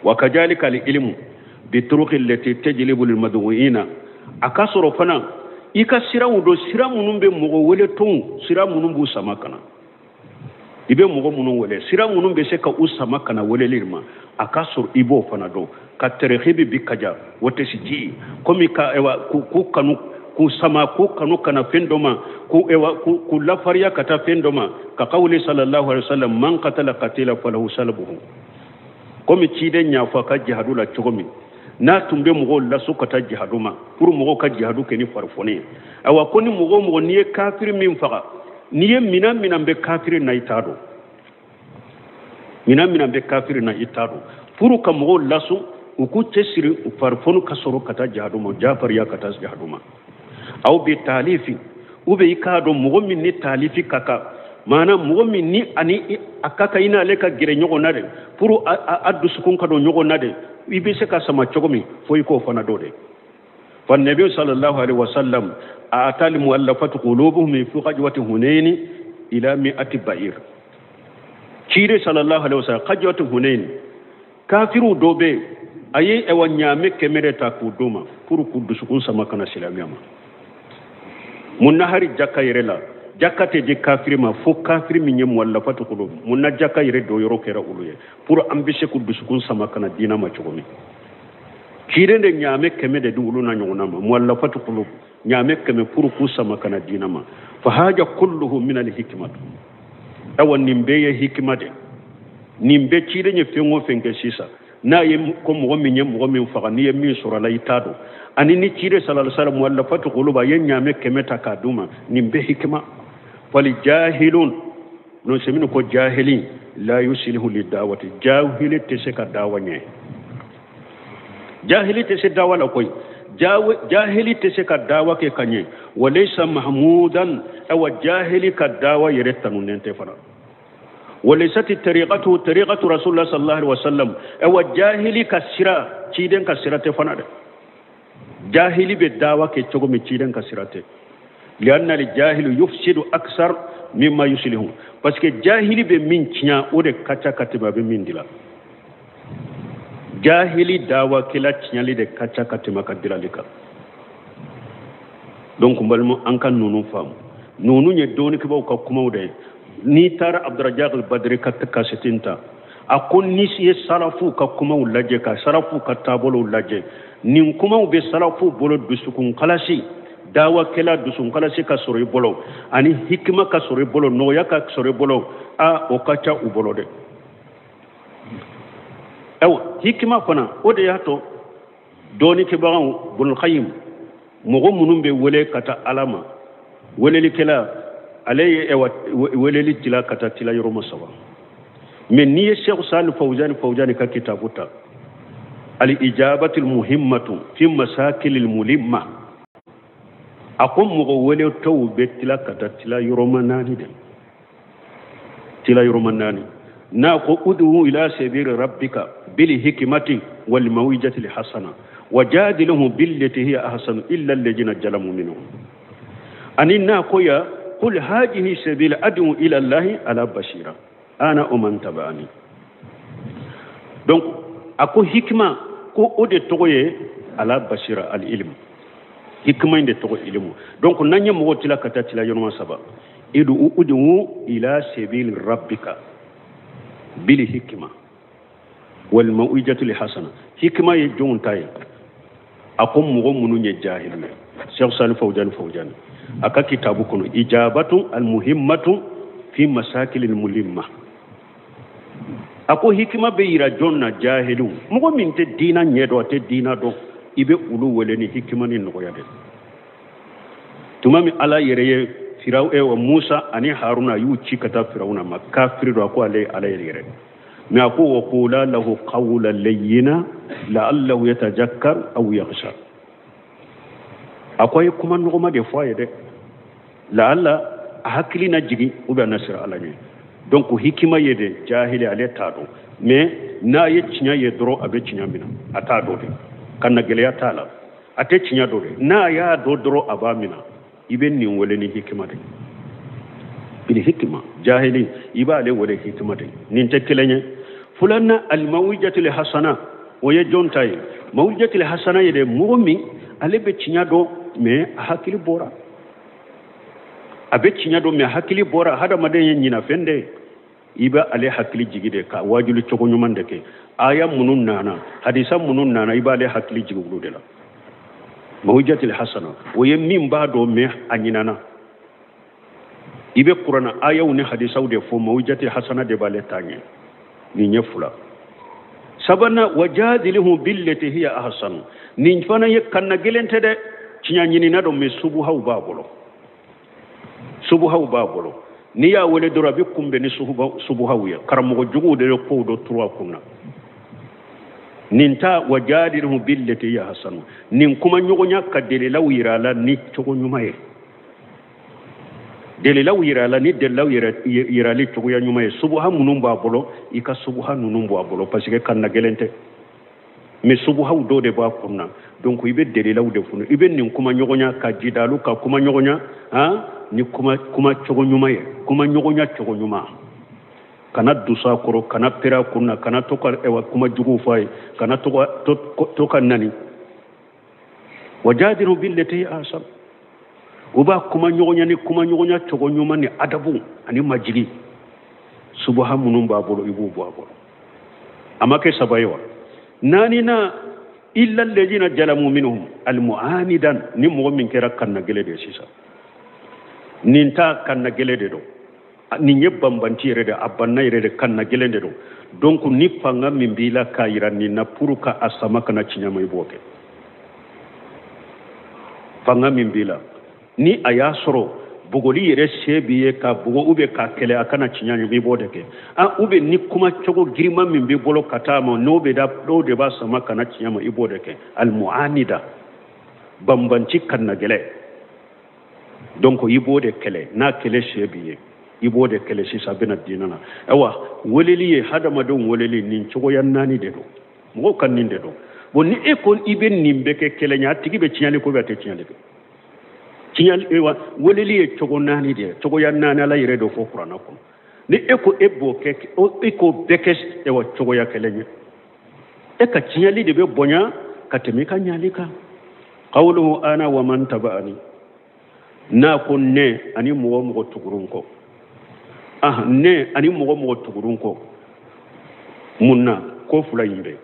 Wa kadhalika al ilmu bi turuqi allati tajlibu lil mad'uina, a k'a sɔrɔ fana i ka siraw dɔn, sira minnu bɛ mɔgɔ wele tɔnw, sira minnu b'u sama ka na. I bɛ mɔgɔ minnu wele, sira minnu bɛ se ka u sama ka na weleli ma, a k'a sɔrɔ i b'o fana dɔn. Ka tɛrɛhibi bi kaja o tɛ si ji komi ka ewa k'u kanu, k'u sama, k'u kanu ka na fɛn dɔ ma, k'u ewa k'u lafariya ka taa fɛn dɔ ma. Ka qawli sallallahu alaihi wasallam man qatala qatila falahu salbuhu, komi ciden y'a fɔ a ka jihadu la cogo min, N'a tun bɛ mɔgɔw lasu ka taa jihadu ma pour mɔgɔw ka jihadu kɛ ni farifoni ye. Awa ko ni mɔgɔ o mɔgɔ n'i ye kafiri min faga, n'i ye minan minan bɛ kafiri na i t'a dɔn, minan minan bɛ kafiri na i t'a dɔn, pour ka mɔgɔw lasu u k'u cɛsiri u farifoni ka sɔrɔ ka taa jihadu ma, jafariya ka taa jihadu ma. Aw bɛ taalifi u bɛ i k'a dɔn mɔgɔ min ni taalifi ka kan, maana mɔgɔ min ni ani a ka kan i n'ale ka gɛrɛ ɲɔgɔn na dɛ, pour a dusukun ka don ɲɔgɔn na dɛ, i bɛ se ka sama cogo min fo i k'o fana dɔn dɛ. Fa nabi sallallahu alaihi wasallam atali muallafatu qulubuhum fi ghazwati hunain ila mi'ati ba'ir. Cire sallallahu alaihi wasallam ghazwati hunain kafiru dɔ bɛ yen a ye ɛwa ɲaamɛ kɛmɛ de ta k'u d'u ma pour k'u dusukun sama ka na silamɛya ma. Mun na hari jaka yɛrɛ la, jaka tɛ di kafiri ma fo kafiri min ye muallafatu qulub. Mun na jaka yɛrɛ dɔ yɔrɔ kɛra olu ye pour an bɛ se k'u dusukun sama ka na diinɛ ma cogo min. Ciden de ɲaamɛ kɛmɛ de di olu na ɲɔgɔnna ma, muallafatu qulub ɲaamɛ kɛmɛ pour k'u sama ka na diinɛ ma. Fa haja kulluhu min al-hikmatu. Awa nin bɛɛ ye hikima de, nin bɛɛ ciden ye fɛn o fɛn kɛ sisan, n'a ye ko mɔgɔ min ye mɔgɔ min faga, n'i ye min sɔrɔ a la i t'a dɔn, ani ni ciden sallallahu alaihi wasallam muallafatu qulub a ye ɲaamɛ kɛmɛ ta k'a d'u ma, nin bɛɛ hikima. Fali jahilun n'o se minnu ko jahili la yuslihu li dawati, jahili tɛ se ka dawa ɲɛ, jahili tɛ se dawa la koyi, jahili tɛ se ka dawa kɛ ka ɲɛ. Walaysa mahmudan, awa jahili ka dawa yɛrɛ tanunen tɛ fana. Walaysat tariqatu tariqatu rasulullah sallallahu alaihi wasallam, awa jahili ka sira ciden ka sira tɛ fana dɛ. Jahili bɛ dawa kɛ cogo min ciden ka sira tɛ. Lianna al jahilu yufsidu aksar mimma yuslihu, parce que jahili bɛ min tiɲɛ o de ka ca ka tɛmɛ a bɛ min dilan. Jahili dawakɛla tiɲɛli de ka ca ka tɛmɛ a ka dilali kan. Donc n balima, an ka ninnu faamu. Ninnu ye dɔnnikɛbaaw ka kumaw de ye. N'i taara Abdurajak al-Badri ka kasɛti ta, a ko n'i ye salafu ka kumaw lajɛ, ka salafu ka taabolow lajɛ, nin kumaw bɛ salafu bolo dusukun kalasi, dawakɛla dusukun kalasi ka sɔrɔ i bolo, ani hikima ka sɔrɔ i bolo, nɔgɔya ka sɔrɔ i bolo, a o ka ca u bolo dɛ. Ayiwa hikima fana o de y'a to dɔnnikɛbagaw Ibn Qayyim, mɔgɔ minnu bɛ wele ka taa Ala ma, welelikɛla ale ye weleli tila ka taa tila yɔrɔ ma saba. Mais n'i ye Cheikh Salih Fawzani ka kitabu ta, al-ijabatul muhimmatu fi masakilil mulimma, a ko mɔgɔ weletɔw bɛ tila ka taa tila yɔrɔ ma naani de, tila yɔrɔ ma naani. N'a ko ud'u ila sabili rabbika bil hikmati wal maw'izati al hasana wajadilhum billati hiya ahsanu illa alladhina zalamu minhum. Ani n'a ko ya qul hadhihi sabili ad'u ila allahi ala basira ana wa man taba'ani. Donc a ko hikma ko o de tɔgɔ ye ala basira al ilm, hikma in de tɔgɔ ilmu. Donc n'an ye mɔgɔ tila ka taa tila yɔrɔ saba, id'u ila sabili rabbika bil hikma wal maw'izati al hasana. Hikma ye jɔnw ta ye? A ko mɔgɔ minnu ye jahili ye. Cheikh Salih Fawzani a ka kitabu kɔnɔ ijabatu al muhimmatu fi masakil al mulimma, a ko hikima bɛ yira jɔn na? Jahiliw, mɔgɔ min tɛ diina ɲɛ dɔn, a tɛ diina dɔn, i bɛ olu wele ni hikima ni nɔgɔya de. Tuma min Ala yɛrɛ ye Firaw Musa ani Haruna y'u ci ka taa Firawuna ma, kafiri don, a ko ale ye Ala yɛrɛ. Mais a ko wa qula lahu qawlan layyina la'allahu yatazakkaru aw yakhsha. A ko a ye kuma nɔgɔma de fɔ a ye dɛ, la'alla a hakili na jigin ou bien a na siran Ala ɲɛ. Donc hikima ye de jahili ale t'a dɔn, mais n'a ye tiɲɛ ye dɔrɔn a bɛ tiɲɛ minɛ, a t'a dɔn de, ka na gɛlɛya t'a la, a tɛ tiɲɛ dɔn de, n'a y'a dɔn dɔrɔn a b'a minɛ. I bɛ nin wele ni hikima de, bil hikima. Jahili i b'ale wele hikima de, nin tɛ kelen ye. Filanan al maw'izatul hasana, o ye jɔn ta ye? Maw'izatul hasana ye de mɔgɔ min ale bɛ tiɲɛ dɔn mais a hakili bɔra, a bɛ tiɲɛ dɔn mais a hakili bɔra. Hadamaden ye ɲinafɛn de ye, i bɛ ale hakili jigi de ka waajuli cogo ɲuman de kɛ. Aya minnu nana, hadisa minnu nana, i b'ale hakili jigi olu de la. Maw'izatul hasana o ye min b'a dɔn mais a ɲinana. I bɛ kuranna ayaw ni hadisaw de fɔ, maw'izatul hasana de b'ale ta ɲɛ. Nin ye fila. Sabanan wajadilhum billati hiya ahsan, nin fana ye kanna gɛlɛn tɛ dɛ, tiɲɛ ɲinina don, mais subuhaw b'a bolo, subuhaw b'a bolo. N'i y'a wele dɔrɔn a bɛ kunbɛn ni subuhaw ye. Karamɔgɔ juguw de ye kow dɔ turu a kun na. Nin ta wajadilhum billati hiya ahsan, nin kuma ɲɔgɔnya ka delilaw yira a la ni cogo ɲuman ye, delilaw yira a la ni delilaw yirali cogoya ɲuman ye. Subuha minnu b'a bolo, i ka subuha ninnu bɔ a bolo, parce que kanna gɛlɛn tɛ, mais subuhaw dɔw de b'a kun na. Donc i bɛ delilaw de funu, i bɛ nin kuma ɲɔgɔnya ka jidalu ka kuma ɲɔgɔnya han ni kuma kuma cogo ɲuman ye, kuma ɲɔgɔnya cogo ɲuman. Kana dusu a kɔrɔ, kana pere a kun na, kana to ka kuma juguw fɔ a ye, kana to ka nani. Wajadilu billati ahsan, u b'a kuma ɲɔgɔnya ni kuma ɲɔgɔnya cogo ɲuman ni adabu ani majigi. Subaha minnu b'a bolo, i b'u bɔ a bolo. A ma kɛ saba ye wa? Naaninan illa alladhina jalamu minhum almu'anidan, ni mɔgɔ min kɛra kanna gɛlɛ de ye sisan, nin ta kanna gɛlɛ de don, nin ye banbanci yɛrɛ de, a banna yɛrɛ de, kanna gɛlɛn de don. Donc ni fanga min b'i la k'a yira nin na pour ka a sama ka na tiɲɛ ma, i b'o kɛ. Fanga min b'i la, ni a y'a sɔrɔ bugɔli yɛrɛ se b'i ye ka bugɔ ou bien k'a kɛlɛ a kana tiɲɛ ɲɛ, i b'o de kɛ. Ou bien ni kuma cogo girinman min b'i bolo ka taa ma, n'o bɛ da, n'o de b'a sama ka na tiɲɛ ma, i b'o de kɛ. Almu'anida, banbanci kanna gɛlɛ. Donc i b'o de kɛlɛ, n'a kɛlɛ se b'i ye, i b'o de kɛlɛ sisan, a bɛna diinɛ na. Ayiwa, weleli ye hadamadenw weleli nin cogoya naani de don, mɔgɔw ka nin de don. Bon, ni e ko i bɛ nin bɛɛ kɛ kɛlɛ ɲɛ, a tigi bɛ tiɲɛli ko bɛ, a tɛ tiɲɛli kɛ. Tiɲɛli, ayiwa, weleli ye cogo naani de ye, cogoya naani Ala yɛrɛ de fɔ kuranɛ kɔnɔ. Ni e ko e b'o kɛ, e k'o bɛɛ kɛ ayiwa cogoya kelen ye, e ka tiɲɛli de bɛ bonya ka tɛmɛ i ka ɲali kan. Qawluhu ana wa man taba'ani, n'a ko ne ani mɔgɔ mɔgɔ tugurun kɔ, ne ani mɔgɔ mɔgɔ tugurun kɔ, mun na ko fila in bɛ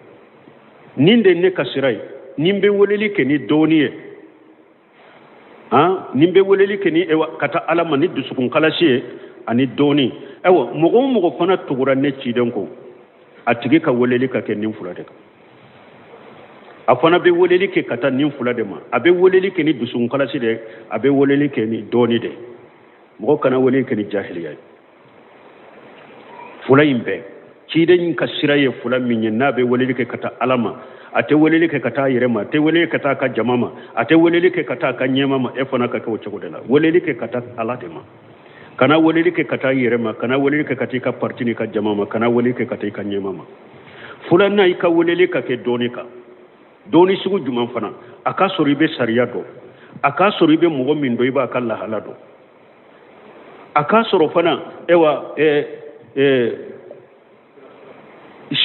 nin de ne ka sira ye, nin bɛ weleli kɛ ni dɔɔni ye, nin bɛ weleli kɛ ni ka taa Ala ma ni dusukun kalasi ye ani dɔɔni. Ayiwa, mɔgɔ o mɔgɔ fana tugura ne ciden kɔ, a tigi ka weleli ka kɛ nin fila de kan. A fana bɛ weleli kɛ ka taa nin fila de ma, a bɛ weleli kɛ ni dusukun kalasi de ye, a bɛ weleli kɛ ni dɔɔni de ye. Mɔgɔ kana weleli kɛ ni jahiliya ye. Fila in bɛɛ ciden ka sira ye fila min ye, n'a bɛ weleli kɛ ka taa Ala ma, a tɛ weleli kɛ ka taa a yɛrɛ ma, a tɛ weleli kɛ ka taa a ka jama ma, a tɛ weleli kɛ ka taa a ka ɲɛma ma, e fana ka kɛ o cogo de la. Weleli kɛ ka taa Ala de ma, kana weleli kɛ ka taa i yɛrɛ ma, kana weleli kɛ ka taa i ka parti n'i ka jama ma, kana weleli kɛ ka taa i ka ɲɛma ma. Filanan, i ka weleli ka kɛ dɔɔni kan. Dɔɔni sugu jumɛn fana? A k'a sɔrɔ i bɛ sariya dɔn, a k'a sɔrɔ i bɛ mɔgɔ min dɔn, i b'a ka lahala dɔn, a k'a sɔrɔ fana ayiwa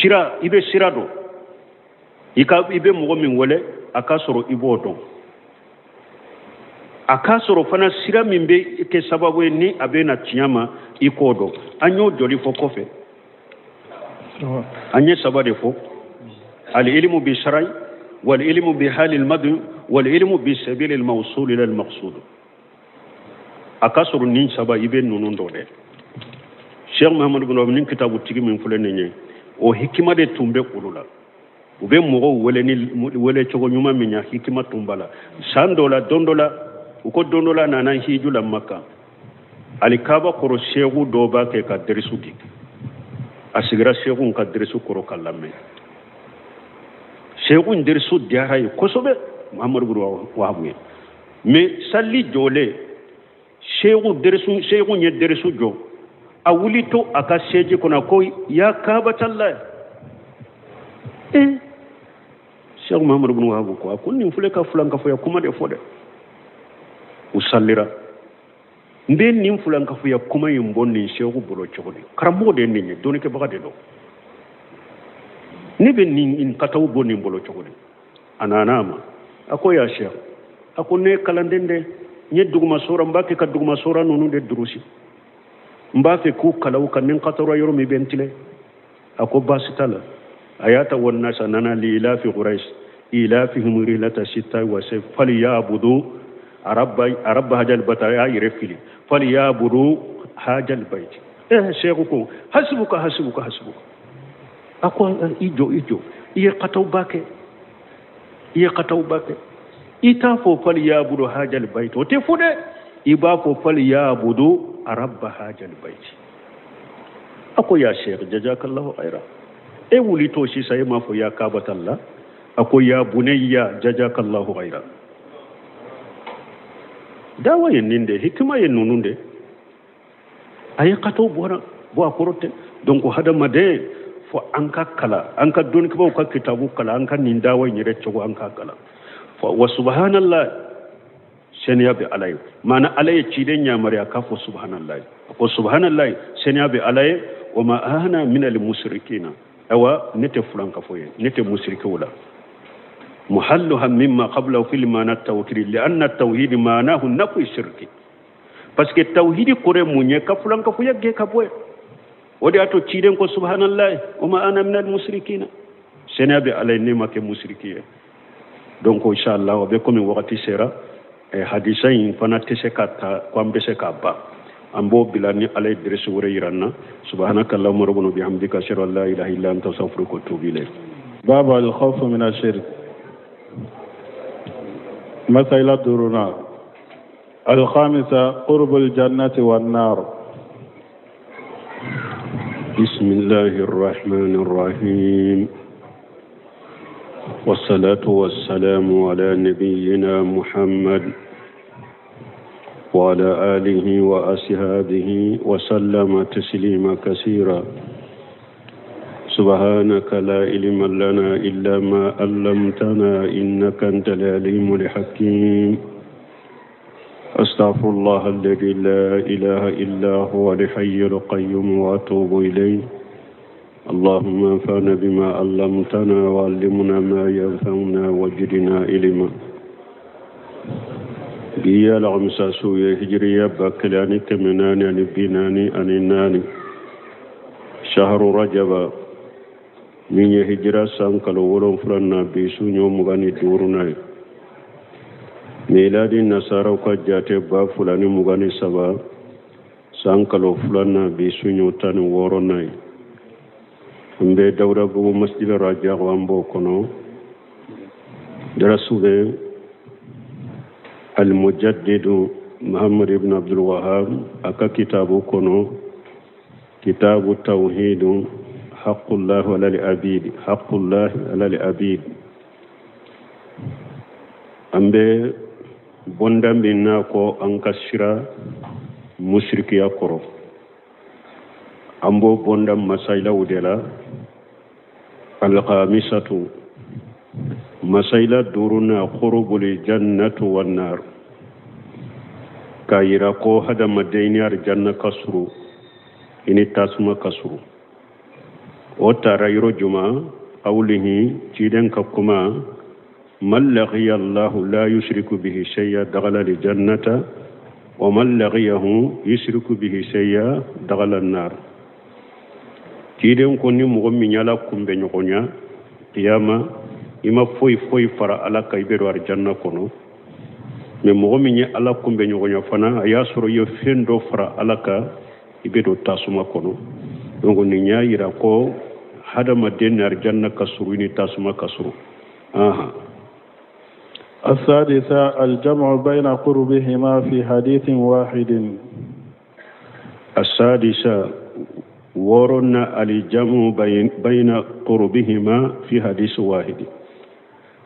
sira, i bɛ sira dɔn, i bɛ mɔgɔ min wele, a k'a sɔrɔ i b'o dɔn, a k'a sɔrɔ fana sira min bɛ kɛ sababu ye ni a bɛ na tiɲɛ ma, i k'o dɔn. An y'o jɔli fɔ kɔfɛ, an ye saba de fɔ: al-ilmu bi shar'i wal ilmu bi hali al-mad'u wal ilmu bi sabili al-mawsul ila al-maqsud. A k'a sɔrɔ nin saba i bɛ ninnu dɔn dɛ. Cheikh Muhammad bin Wahab ni kitabu tigi min filɛ nin ye, o hikima de tun bɛ olu la. U bɛ mɔgɔw wele ni wele cogo ɲuman min ye, hikima tun b'a la. San dɔ la, don dɔ la, u ko don dɔ la nana hiju la Maka, alikaba kɔrɔ seku dɔ b'a kɛ ka derisu di. A sigira seku ka derisu kɔrɔ ka lamɛn. Seku in derisu diyara ye kosɛbɛ, Muhammad bin Wahab ye. Mais sali jɔlen, seku ye derisu jɔ, a wuli to a ka seji kɔnɔ ko ya kabatala. Cheikh Muhammad bin Wahab ko a ko nin filɛ ka fulankafoya kuma de fɔ dɛ. U salira. N bɛ nin fulankafoya kuma in bɔ nin seku bolo cogo di? Karamɔgɔ de ye nin ye, dɔnnikɛbaga de don. Ne bɛ nin kataw bɔ nin bolo cogo di? A nana a ma, a ko ya Cheikh, a ko ne ye kalanden de, n ye dugumasora, n b'a kɛ ka dugumasora ninnu de durusi, n b'a fɛ k'u kalan u kan, ni n katara yɔrɔ min bɛ n tilen. A ko baasi t'a la. A y'a ta wannasa nana li ilafi quraish ilafihim rihlata sitta wa sayf falyabudu arabba hajal bata, a y'a yɛrɛ fili, falyabudu hajal bayt. Cheikh ko hasbuka hasbuka hasbuka. A ko i jɔ, i jɔ, i ye katawba kɛ, i ye katawba kɛ. I t'a fɔ falyabudu hajal bayt, o tɛ fɔ dɛ. I b'a fɔ falyabudu rabba hajal bayt. A ko ya sheikh, jazakallahu khaira. E wuli to sisan, e m'a fɔ ya kabatalla. A ko ya bunayya, jazakallahu khaira. Dawa ye nin de, hikima ye ninnu de. A ye kataw bɔra bɔ a kɔrɔ tɛ. Donc hadamaden, fo an ka kala, an ka dɔnnikibaw ka kitabu kala, an ka nin dawa in yɛrɛ cogo an ka kala. Wa subhanallah, seniya bɛ Ala ye. Maana Ala ye ciden yamaruya k'a fɔ subhanallah. A ko subhanallah, seniya bɛ Ala ye. Wa ma ana minal musrikina, awa ne tɛ fulankafo ye, ne tɛ musirikiw la. Muhalluha mimma qablahu fil maana tawhid, lianna tawhid maanahu nafu shirki. Parce que tawhidi kɔrɔ ye mun ye? Ka fulankafoya gɛn ka bɔ yen. O de y'a to ciden ko subhanallah wa ma ana minal musrikina, seniya bɛ Ala ye, ne ma kɛ musiriki ye. Donc inshallah, o bɛ komi wagati sera, hadisa in fana tɛ se ka ta ko an bɛ se k'a ban. An b'o bila ni Ala ye deresi wɛrɛ yira an na. Subhanaka allahumma rabbana bihamdika, ashhadu an la ilaha illa anta, astaghfiruka wa atubu ilayk.
باب الخوف من الشرك. مسألة درونا الخامسة: قرب الجنة والنار.
بسم الله الرحمن الرحيم، والصلاة والسلام على نبينا محمد وعلى آله وأصحابه وسلم تسليما كثيرا. سبحانك لا علم لنا إلا ما علمتنا إنك أنت العليم الحكيم. أستغفر الله الذي لا إله إلا هو الحي القيوم وأتوب إليه. اللهم انفعنا بما علمتنا وعلمنا ما ينفعنا وزدنا علما. Bi ye alamisa su ye, hijiriya 1444, shahru rajaba, min ye hijira san kalo 7 na, bi su ɲɔ 25nan ye. Miladi nasaraw ka jate 2023, san kalo 2nan, bi su ɲɔ 16nan ye. An bɛ Dawudabugu masjid Rajago, an b'o kɔnɔ. Darasu bɛ Almujaddidu Muhammad ibn Abdul Wahab a ka kitabu kɔnɔ, kitabu tawhidu, haqqullah ala al-abid, haqqullah ala al-abid. An bɛ bonda min na ko an ka sira musirikiya kɔrɔ, an b'o bonda masailaw de la. Alkhamisatu, masaila duuruna, qurubul jannatu wan nar, k'a yira ko hadamaden ni arijanna ka surun, i ni tasuma ka surun. O taara yɔrɔ juma? Qawlihi, ciden ka kuma, man laqiya Allahu la yushriku bihi shay'a dakhala al-jannata wa man laqiyahu yushriku bihi shay'a dakhala an-nar. Ciden ko ni mɔgɔ min y'Ala kunbɛ ɲɔgɔnya kiyama, i ma foyi foyi fara Ala kan, i bɛ don arijanna kɔnɔ. Mɛ mɔgɔ min ye Ala kunbɛ ɲɔgɔnya fana, a y'a sɔrɔ i ye fɛn dɔ fara Ala kan, i bɛ don tasuma kɔnɔ. Donc nin y'a yira ko hadamaden ni arijanna ka surun, i ni tasuma ka surun. Aha.
السادسة: الجمع بين قربهما في حديث واحد.
السادسة، wɔɔrɔnan, الجمع بين قربهما في حديث واحد.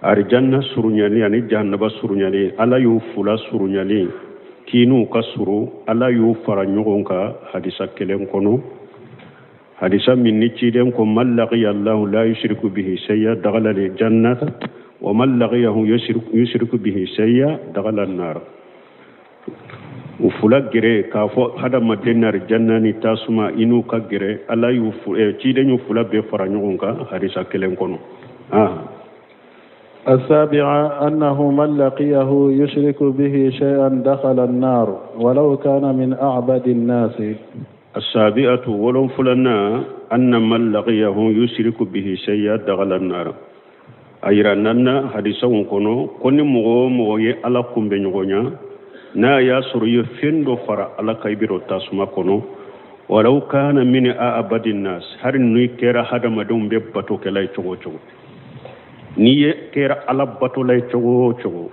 Arijanna surunyali ani jahannaba surunyali, Ala y'u fula surunyali k'i n'u ka surun, Ala y'u fara ɲɔgɔn kan hadisa kelen kɔnɔ, hadisa min ni ciden ko man laqiya Allahu la yushriku bihi shay'a dakhala al-jannata wa man laqiyahu yushriku bihi shay'a dakhala an-nar. U fula gɛrɛ k'a fɔ hadamaden ni arijanna ni tasuma, i n'u ka gɛrɛ, Ala y'u ciden y'u fula bɛɛ fara ɲɔgɔn kan hadisa kelen kɔnɔ.
السابعة: أنه من لقيه يشرك به شيئا دخل النار ولو كان من أعبد الناس.
السابعة، wolonfilana, أن من لقيه يشرك به شيئا دخل النار. A yira nanna hadisaw kɔnɔ ko ni mɔgɔ o mɔgɔ ye Ala kunbɛ ɲɔgɔn ɲa, n'a y'a sɔrɔ i ye fɛn dɔ fara Ala kan, i bɛ don tasuma kɔnɔ. Walaw kana min a'badin nas, hari n'i kɛra hadamadenw bɛ batokɛla ye cogo o cogo, n'i ye kɛra ala batola ye cogo o cogo,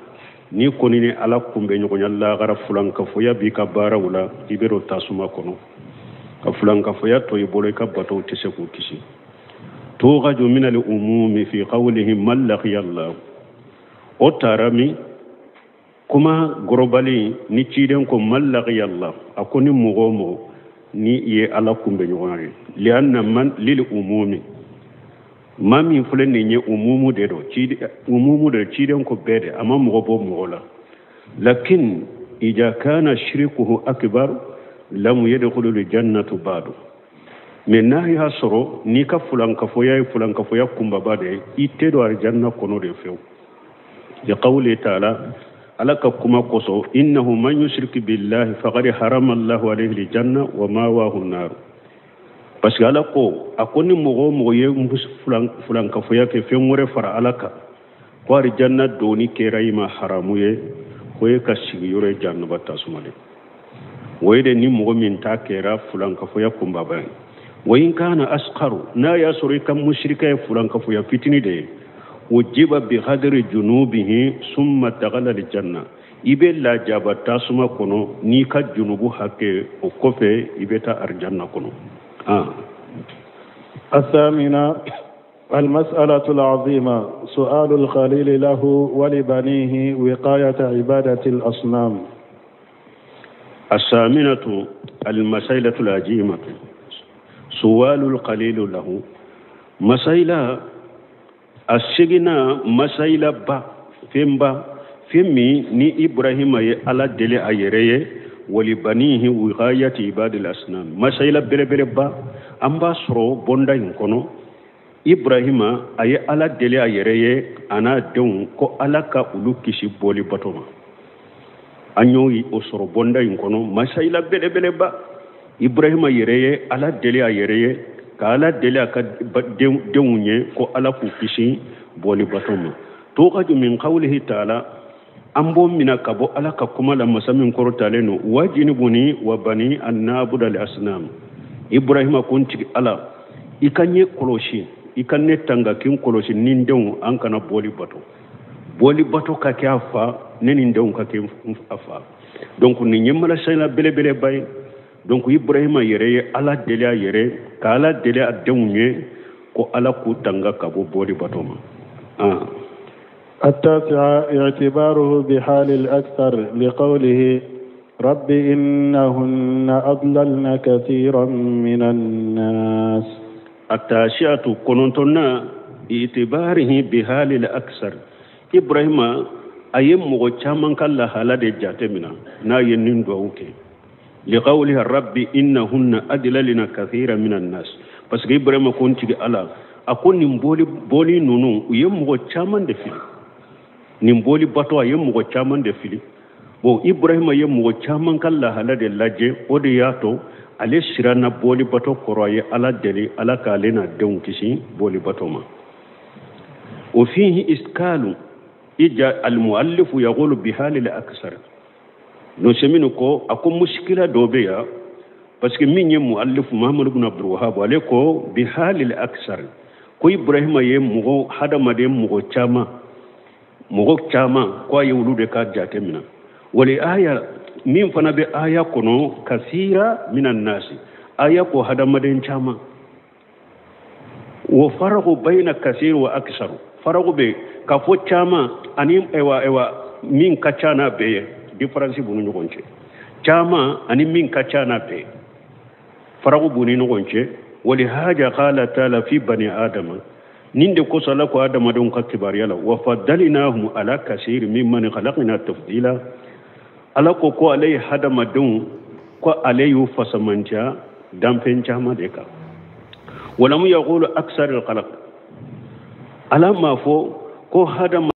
n'i kɔni ni ala kunbɛ ɲɔgɔnya lagara fulankafoya b'i ka baaraw la, i bɛ don tasuma kɔnɔ. Ka fulankafoya to i bolo, i ka batow tɛ se k'u kisi. Tughaju min al-umumi fi qawlihi man laqiya Allah, o taara min kuma gorobali ni ciden ko man laqiya Allah, a ko ni mɔgɔ o mɔgɔ ni ye ala kunbɛ ɲɔgɔnya ye, lianna man lil umumi, maa min filɛ nin ye umumu de don, umumu de ciden ko bɛɛ de, a ma mɔgɔ bɔ mɔgɔ la. Lakin ija kana shirikuhu akbar lam yadkhulu al-jannatu ba'du, mais n'a y'a sɔrɔ n'i ka fulankafoya ye fulankafoya kunbaba de ye, i tɛ don alijanna kɔnɔ de fewu. Liqawli ta'ala, ala ka kuma kosɔn, innahu man yushrik billahi faqad harama allahu alayhi aljanna wa mawahu an-nar. Parce que ala ko, a ko ni mɔgɔ o mɔgɔ ye fulankafoya kɛ fɛn wɛrɛ fara ala kan, ko alijanna donni kɛra i ma haramu ye, ko e ka sigiyɔrɔ ye jahannaba tasuma de. O ye de ni mɔgɔ min ta kɛra fulankafoya kunbaba ye. Wa in kana asqaru, n'a y'a sɔrɔ i ka musirika ye fulankafoya fitini de ye, ujiba bi qadri junubihi summa dakhala aljanna, i bɛ lajaba tasuma kɔnɔ n'i ka junubu hakɛ, o kɔfɛ i bɛ taa alijanna kɔnɔ.
الثامنة المسألة العظيمة سؤال الخليل له ولبنيه وقاية عبادة الأصنام.
الثامنة المسألة العظيمة سؤال الخليل له، مسألة السجنة مسألة با فيمبا فيمي ني إبراهيم على دلي أيريه ولبنيه وقاية عباد الأصنام. مسألة بere ba an b'a sɔrɔ bonda in kɔnɔ. Ibrahima a ye ala deli a yɛrɛ ye a n'a denw ko ala ka olu kisi bɔli bato ma. An y'o o sɔrɔ bonda in kɔnɔ, masayila belebeleba. Ibrahima yɛrɛ ye ala deli a yɛrɛ ye ka ala deli a ka denw ye ko ala k'u kisi bɔli bato ma. Tughaju min qawlihi ta'ala, an b'o mina ka bɔ ala ka kuma la masa min kɔrɔtalen don, wajinibuni wa bani an na'buda al asnam. Ibrahima ko n tigi ala, i ka ɲɛ kɔlɔsi, i ka ne tanga k'i kɔlɔsi ni n denw an kana bɔli bato, bɔli bato ka kɛ a fa, ne ni n denw ka kɛ a fa. Donc nin ye malasayila belebeleba ye. Donc Ibrahima yɛrɛ ye ala deli a yɛrɛ ka ala deli a denw ye ko ala k'u tanga ka bɔ bɔli bato ma.
التاسعة اعتباره بحال الأكثر لقوله رب إنهن أضللن كثيرا من الناس.
التاسعة كنتنا اعتباره بحال الأكثر، إبراهيم أي مغتشامان كلا حالة جاتمنا نا ينين دوكي لقوله رب إنهن أضللن كثيرا من الناس. بس إبراهيم كنت على أكون نبولي بولي نونو يمغتشامان دفيل nin boli bato a ye mɔgɔ caman de fili. Bon Ibrahima ye mɔgɔ caman ka lahala de lajɛ, o de y'a to ale siranna boli bato kɔrɔ, a ye ala deli ala k'ale n'a denw kisi boli bato ma. O fihi iskalu ija almuallifu yaqulu bihali al-aksar. No seminu ko a ko muskila dɔ bɛ yan, parce que min ye muallifu Muhammad ibn Abdul Wahhab ale ko bihali al-aksar, ko Ibrahima ye mɔgɔ hadamaden mɔgɔ caman mɔgɔ caman ko a ye olu de ka jate minɛ. Wali aya min fana bɛ aya kɔnɔ kasira minan nasi, aya ko hadamaden caman, wo faraku bayna kasir wa aksaru, faraku bɛ k'a fɔ caman ani ewa min ka ca n'a bɛɛ ye, différence b'u ni ɲɔgɔn cɛ, caman ani min ka ca n'a bɛɛ ye, faraku b'u ni ɲɔgɔn cɛ. Wali haja qala ta'ala fi bani adama, nin de kosɔn ala ko adamadenw ka kibaruya la, wa faddalinahum ala kasiri mimman khalaqna tafdila. Ala ko ko ale ye hadamadenw ko ale y'u fasamandiya danfɛn caman de kan. Walamu yaqulu aksar al-khalaq, ala m'a fɔ ko hadama